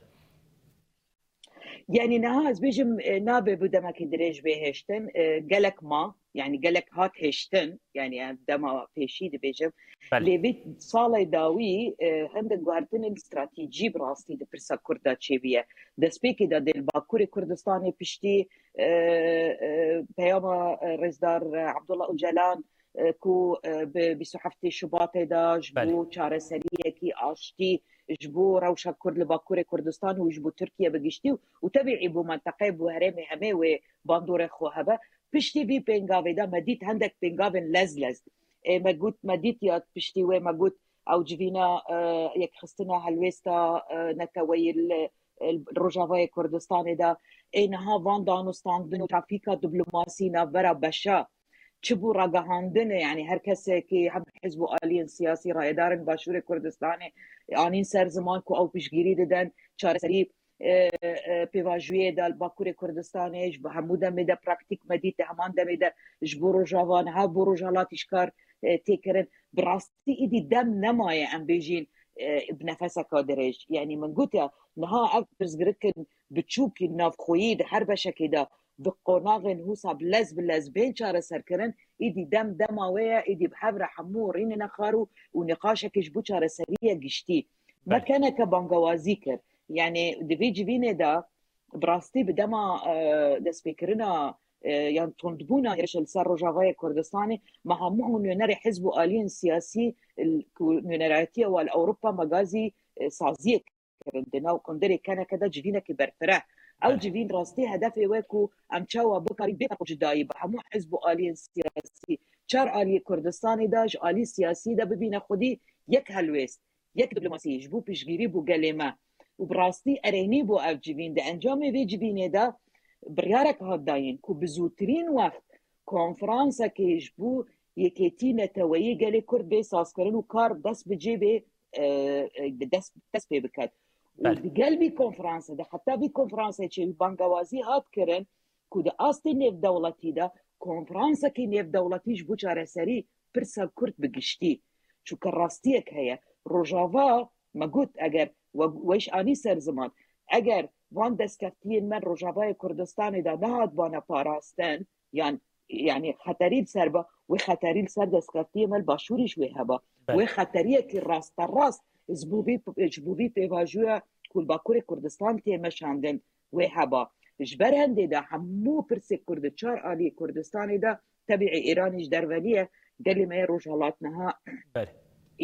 Yani niha ez bêjim, e, nabe bi demekî dirêj bê hiştin, e, gelek ma, yani gelek hat hiştin, yani em dema pêşî dibêjim. Belê. Lê vê salê dawî, e, hindek guhertinên stratejî bi rastî di pirsa Kurd de çêbûye. Destpêkê de dê li Bakurê Kurdistanê piştî, e, e, peyama, e, Rêzdar, e, Abdullah Ocalan, e, ku, e, bi bîst û heftê Şubatê de ji Belê. bo çareseriyekî aştî, ji bo rewşa Kurd li Bakurê Kurdistan û ji bo Tirkiye bi giştî û, û tebîî bo menteqeyê, bo herêmê hemê wê bandorê xwe hebe. Piştî vî pêngavê de me dît hindek pêngavên lez lez. Ê, me got, me dît ya piştî wê me got, ew civîna, e, yekxistina helwêsta, e, neteweyî li e, li Rojavayê Kurdistanê de, ê niha van dan û standin û trafîka diplomasî navbera beşa çi bû ragihandine, yanî her kesekî hem hizb û aliyên siyasî rayedarên Başûrê Kurdistanê anîn ser ziman ku ew piştgirî didin çareserî, e, e, pêvajoyê de li Bakurê Kurdistanê ji bi hemû demê de praktîk me dît, di heman demê de ji bo Rojava niha bo Rojhilatî ji kar, e, tê kirin. Bi rastî îdî dem nemaye em bêjîn, e, bi nefeseka dirêj. Yanî min gotiya niha ev pirsgirikin biçûkî navxweyî di her beşekê de bi qonaxên husa bi lez bi lez bên çareserkirin, îdî dem dema wê ye, îdî bi hev re hemû rînine xar û, û nîqaşekê ji bo çareseriya giştî. Me Belê. keneke bangewazî kir. Yanî di vê civînê de bi rastî bi dema, e, destpêkirina, e, yan tundbûna hêrişê li ser Rojavayê Kurdistanê, me hemû nûnerê hizb û aliyên siyasî, e, ku nûnerayetiya wan li Ewropa me gazî, e, saziyê kirin. Di nav kundirê keneke de civînekî berfireh. Ew Belê. civîn rastî hedefê wê ku em çawa bikarîn bê ferq û cudayî bi hemû hizb û aliyên siyasî, çar aliyê Kurdistanê de ji alî siyasî de bibîne xwedî yek helwêst, yek diplomasî ji bo piştgirî bo gelê me. Û bi rastî erênî bû ev civîn. Di encamê vê civînê de biryarek hat dayîn ku bi zûtirîn wext konferansekê ji bo yekêtî neteweyî gelê Kurd bê sazkirin û kar dest bi cê bê, e, e, dest, dest pê biket. Û Belê. di gel vî konferanse de, heta vî konferanse çêbî bangewazî hat kirin ku di astê nêvdewletî de konferansekî nêvdewletî ji bo çareserî pirsa Kurd bi giştî. Çunke rastiyek heye. Rojava, me got, eger we, we ji anî ser ziman, eger van destkeftiyên me Rojavayê Kurdistanê de nehatbana parastin, yan, yanî xeterî li ser ba, wê xeterî li ser destkeftiyê me li Başûrî ji wê heba. Belê. Wê xeteriyekî rasterast ji bo vî, ji bo vî pêvajoya ku li Bakurê Kurdistan tê meşandin wê heba. Ji ber hendê de hemû pirsê Kurd di çar aliyê Kurdistanê de, tebîî Îranî ji derve niye, gelê me yê Rojhilat niha Belê.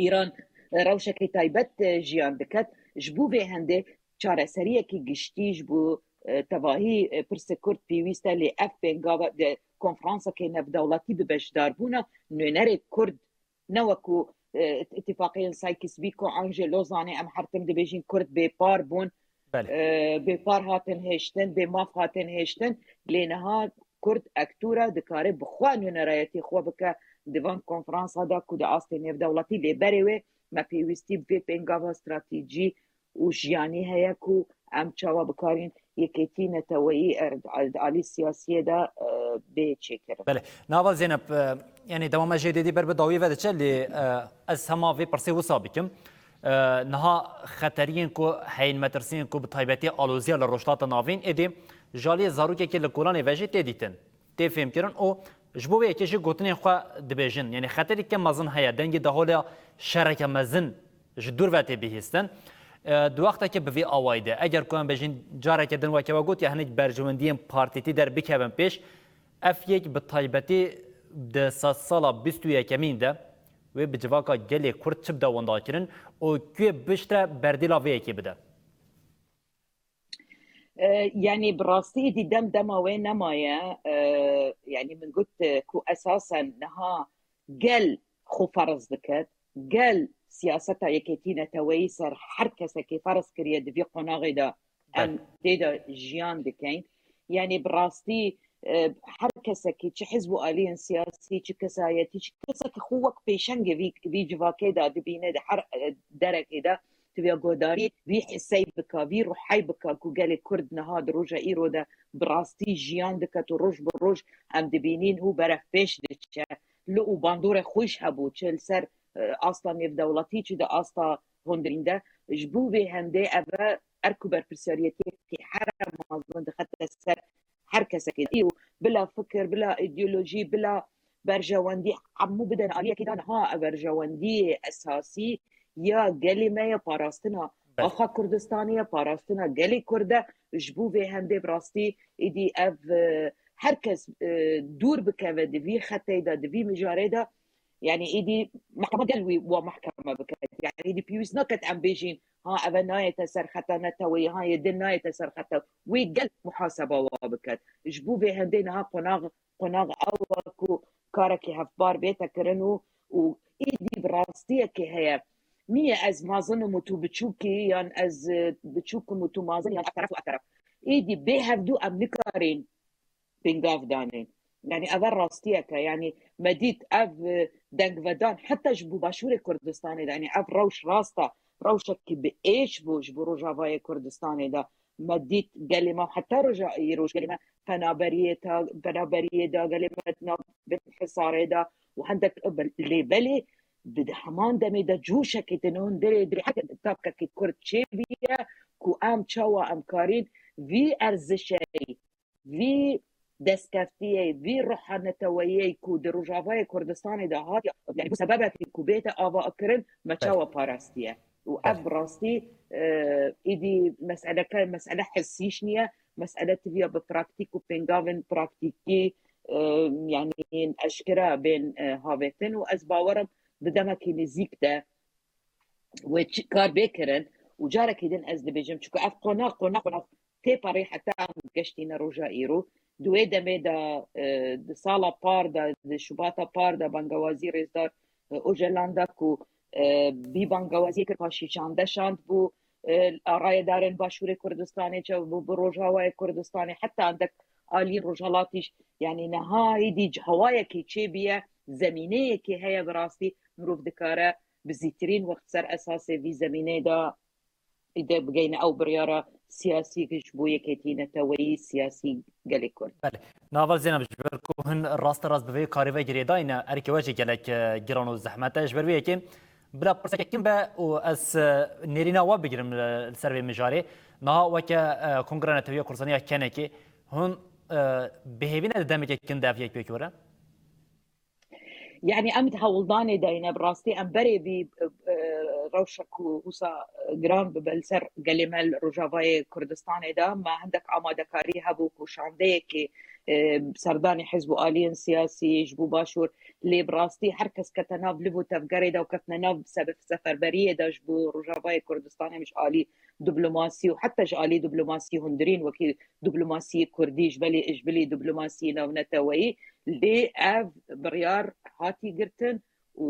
Îran, e, rewşekê taybet, e, jiyan diket. Ji bo vê hendê çareseriyekî giştî ji bo, e, tevahî, e, pirsê Kurd pêwîst e, lê ev pêngava di konferansekê navdewletî bi beşdarbûna nûnerê Kurd, ne wekû, e, îtîfaqiyên Sykes-Picot an jî Lozanê em her tim dibêjin Kurd bêpar bûn, Belê. e, bêpar hatin hêştin, bêmaf hatin hêştin, lê niha Kurd ektora dikare bi xwe nûnerayetî xwe bike di van konferansa de ku di astê nêvdewletî lê berê wê me pêwîstî bi vê pêngava stratejî û jiyanî heye ku em çawa bikarîn yekêtî neteweyî er, alî siyasiyê de, e, bê çêkirin. Belê. Nava Zeynep, e, yanî dema me jê dêdî ber bi dawî ve diçe, lê, e, ez hema vê pirsê wisa bikim. E, niha xeteriyên ku heyên metirsiyên ku bi taybetî aloziya li Rojhilata Navîn êdî ji aliyê zarokekî li kolanê ve jî tê dîtin, tê fêmkirin û ji bo vê yekê jî gotinên xwe dibêjin. Yanî xeterîke mezin heye, dengê dahola şereke mezin ji dûr ve tê bihîstin. E, di wextekê bi vî awayî de, eger ku em bêjin careke din weke we gotiye, hinek berjewendiyên partîtî derbikevin pêş, ev yek bi taybetî di sedsala bîst û yekemîn de wê bi civaka gelê Kurd çi bide windakirin û ku yê piştre berdêla vê yekê bide? E, yanî bi rastî êdî dem dema wê nemaye. E, yanî min got, e, ku esasen niha gel xwe ferz diket, gel siyaseta yekêtî neteweyî ser her kesekê ferz kiriye di vî qonaxê de em Belê. tê de jiyan dikeyn. Yanî bi rastî, e, her kesekî, çi hizb û aliyên siyasî, çi kesayetî, çi kesekî xwe wek pêşengê vî, vî civakê de dibîne di her, e, derekê de, tu vê guhdarî vî hisey bika, vî ruhey bika ku gelê Kurd niha di roja îro de bi rastî jiyan diket û roj bi roj em dibînîn hû berevpêş diçe. Li û bandorê xwe jî hebû, çi li ser, e, asta nêvdewletî, çi di asta hundirîn de. Ji bo vê hendê ev e, erk û berpirsiyariyetiyekî here mezin dixete ser her kesekê. Îro bila fikir, bila îdeolojî, bila berjewendî, hemû bidin aliyekê de. Niha ev berjewendiyê esasî ya gelê me ye, parastina Belê. axa Kurdistanê ye, parastina gelê Kurd e. Ji bo vê hendê bi rastî êdî ev, e, her kes, e, dûr bikeve di vî xetê de, di vî mijarê de, yanî êdî mehkema gel wî wa mehkeme biket. Yanî êdî pêwîst naket em bêjin, ha, ev e nayête ser xeta neteweyî, ha, yê din nayête ser xeta. Wê gel muhaseba wa biket. Ji bo vê hendê niha qonax, qonax ew e ku karekî hevpar bête kirin û, û êdî bi rastiyekê heye. Niye ez mezin im û tu biçûk î, yan ez, e, biçûk im û tu mezin, yan ev teref û ev teref. Êdî bê hevdû em nikarin pingav danê. Yanî ev rastiyek e. Yanî me dît ev, e, dengvedan heta ji bo Başûrê Kurdistanê de, yanî ev rewş rast e, rewşekî bi êş bû ji bo Rojavayê Kurdistanê de. Me dît gelê me heta roja îroj gelê me penaberiyê ta, penaberiyê de, gelê me di nav bin hisarê de û hendek, lê belê di heman demê de coşekî din hûn dirê dirê her tabkekî Kurd çêbûye ku em çawa em karîn vî erzişeyî, vî destkeftiyê, vî ruha neteweyê ku di Rojavayê Kurdistanê de hatiye, yani bû sebebekî ku bête avakirin, me Belê. çawa parastiye. Û Belê. ev bi rastî, e, êdî meseleke, mesele hissîş niye, mesele tiviya bi praktîk û pêngavên praktîkî, e, yani eşkera bên, e, havêtin û ez bawerim di demekî nêzîk de wê çi kar bê kirin û carekî din ez dibêjim, çunku ev qonax, qonax, qonax tê parê heta em geştîne roja îro. Di wê demê de, e, di sala par de, di Şubata par de bangewazî rêzdar, e, Ocalan da ku, e, bî bangewaziyê kir paşî şande şand bû, e, a rayedarên Başûrê Kurdistanê çav bû, bi Rojavayê Kurdistanê heta endek alî Rojhelatî jî, yanî niha êdî hewayekî çêbûye, zemîneyekê heye bi rastî mirov dikare bi zîtirîn wext ser esasê vî zemînê de îde bigeyne ew biryara siyasî ji bo yekêtî neteweyî siyasî gelê Kurd. Belê. Naval Zeynep, ji ber ku hin rasterast bi vê karî ve girêdayî ne, erkê we jî gelek, e, giran û zehmet e. Ji ber wê yekê bila pirseke kin be û ez, e, nêrîna we bigirim, e, li ser vê mijarê. Niha weke, e, Kongra Netewiya Kurdistanê ya kenekê, hûn, e, bi hêvî ne di demeke kin de ev yek pêk were? Yani em di hewldanê de ne, bi rastî em berê vî, e, e, rewşa ku wisa, e, giran bibe li ser gelê me li Rojavayê Kurdistanê de, me hindek amadekarî hebû ku şandeyekê, e, serdanê hizb û aliyên siyasî ji bo Başûr, lê bi rastî her kes kete nav liv û tevgerê de û ketine nav sebe-, seferberiyê de ji bo Rojavayê Kurdistanê, ji alî diplomasî û heta ji alî diplomasî hundirîn wekî diplomasiyê kurdî, ji belê, ji bilî diplomasiyê navneteweyî, lê ev biryar hatî girtin û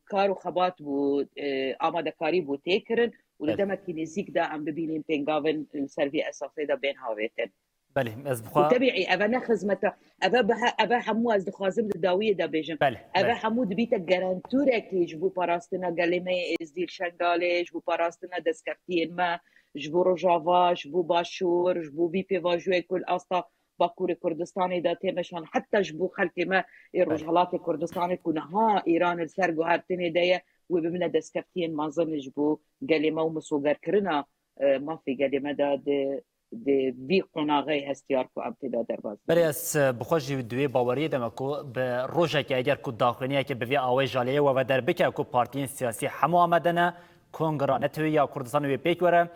kar û xebat bû, e, amadekarî bû tê kirin û li Evet. demekî nêzîk de em bibînin pêngavin li ser vî esasê de bên havêtin. Belê, ez Û bixwe tebîî, eve ne xizmeta, eve bi he-, eve hemû ez dixwazim di dawiyê de bêjim. Belê, Eve belê. hemû dibîte gerantûrekî ji bo parastina gelê me yê Êzdî li Şengalê, ji bo parastina destkeftiyên me, ji bo Rojava, ji bo Başûr, ji bo vî pêvajoyê ku li asta Bakurê Kurdistanê de tê meşan, heta ji bo xelkê me ê Belê. Rojhelatê Kurdistanê ku niha Îran li ser guhertinê de ye, wê bibine destkeftiyên mezin ji bo gelê me û misogerkirina, e, mafê gelê me de di, di vî qonaxê hestiyar ku em tê de derbas Berê dibin. ez, e, bi xwe jî di wê baweriyê de me ku bi rojekê eger ku daxuyaniyeke bi vê awayî ji aliyê we ve derbike ku partiyên siyasî hemû amade ne, Kongra Netewî ya Kurdistanê wê pêk were,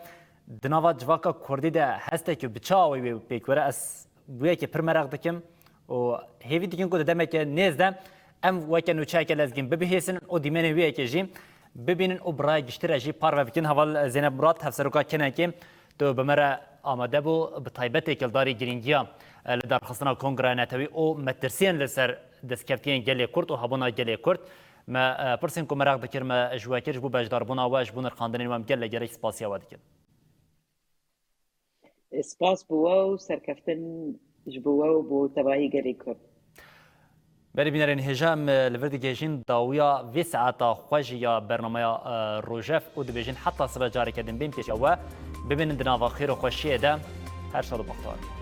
di nava civaka kurdî de hestekî bi çi awayî wê pêk were, ez bi wê yekê pir meraq dikim û hêvî dikim ku di demeke nêz de em weke nûçeyeke lezgîn bibihîzin û dîmenên wê yekê jî bibînin û bi raya giştî re jî parve bikin. Heval Zeynep Murat, hevseroka kenekê, tu bi me re amade bû, bi taybetê kildarî girîngiya, e, lidarxistina Kongra Netewî û metirsiyên li ser destkeftiyên gelê Kurd û hebûna gelê Kurd. Me, e, pirsên ku meraq dikir me ji we kir, ji bo beşdarbûna we, ji bo nirxandinên we em gelek gelek spasiya we dikin. Spas bo we û serkeftin ji bo we û bo tevahî gelê Kurd. Berî bînerên hêja, em li vir digihêjin dawiya vê saeta xwe jî ya bernameya, e, Rojef û dibêjin heta sibe careke din bên pêşiya we. Bimînin di nava xêr û xweşiyê de. Her şad û bextewar.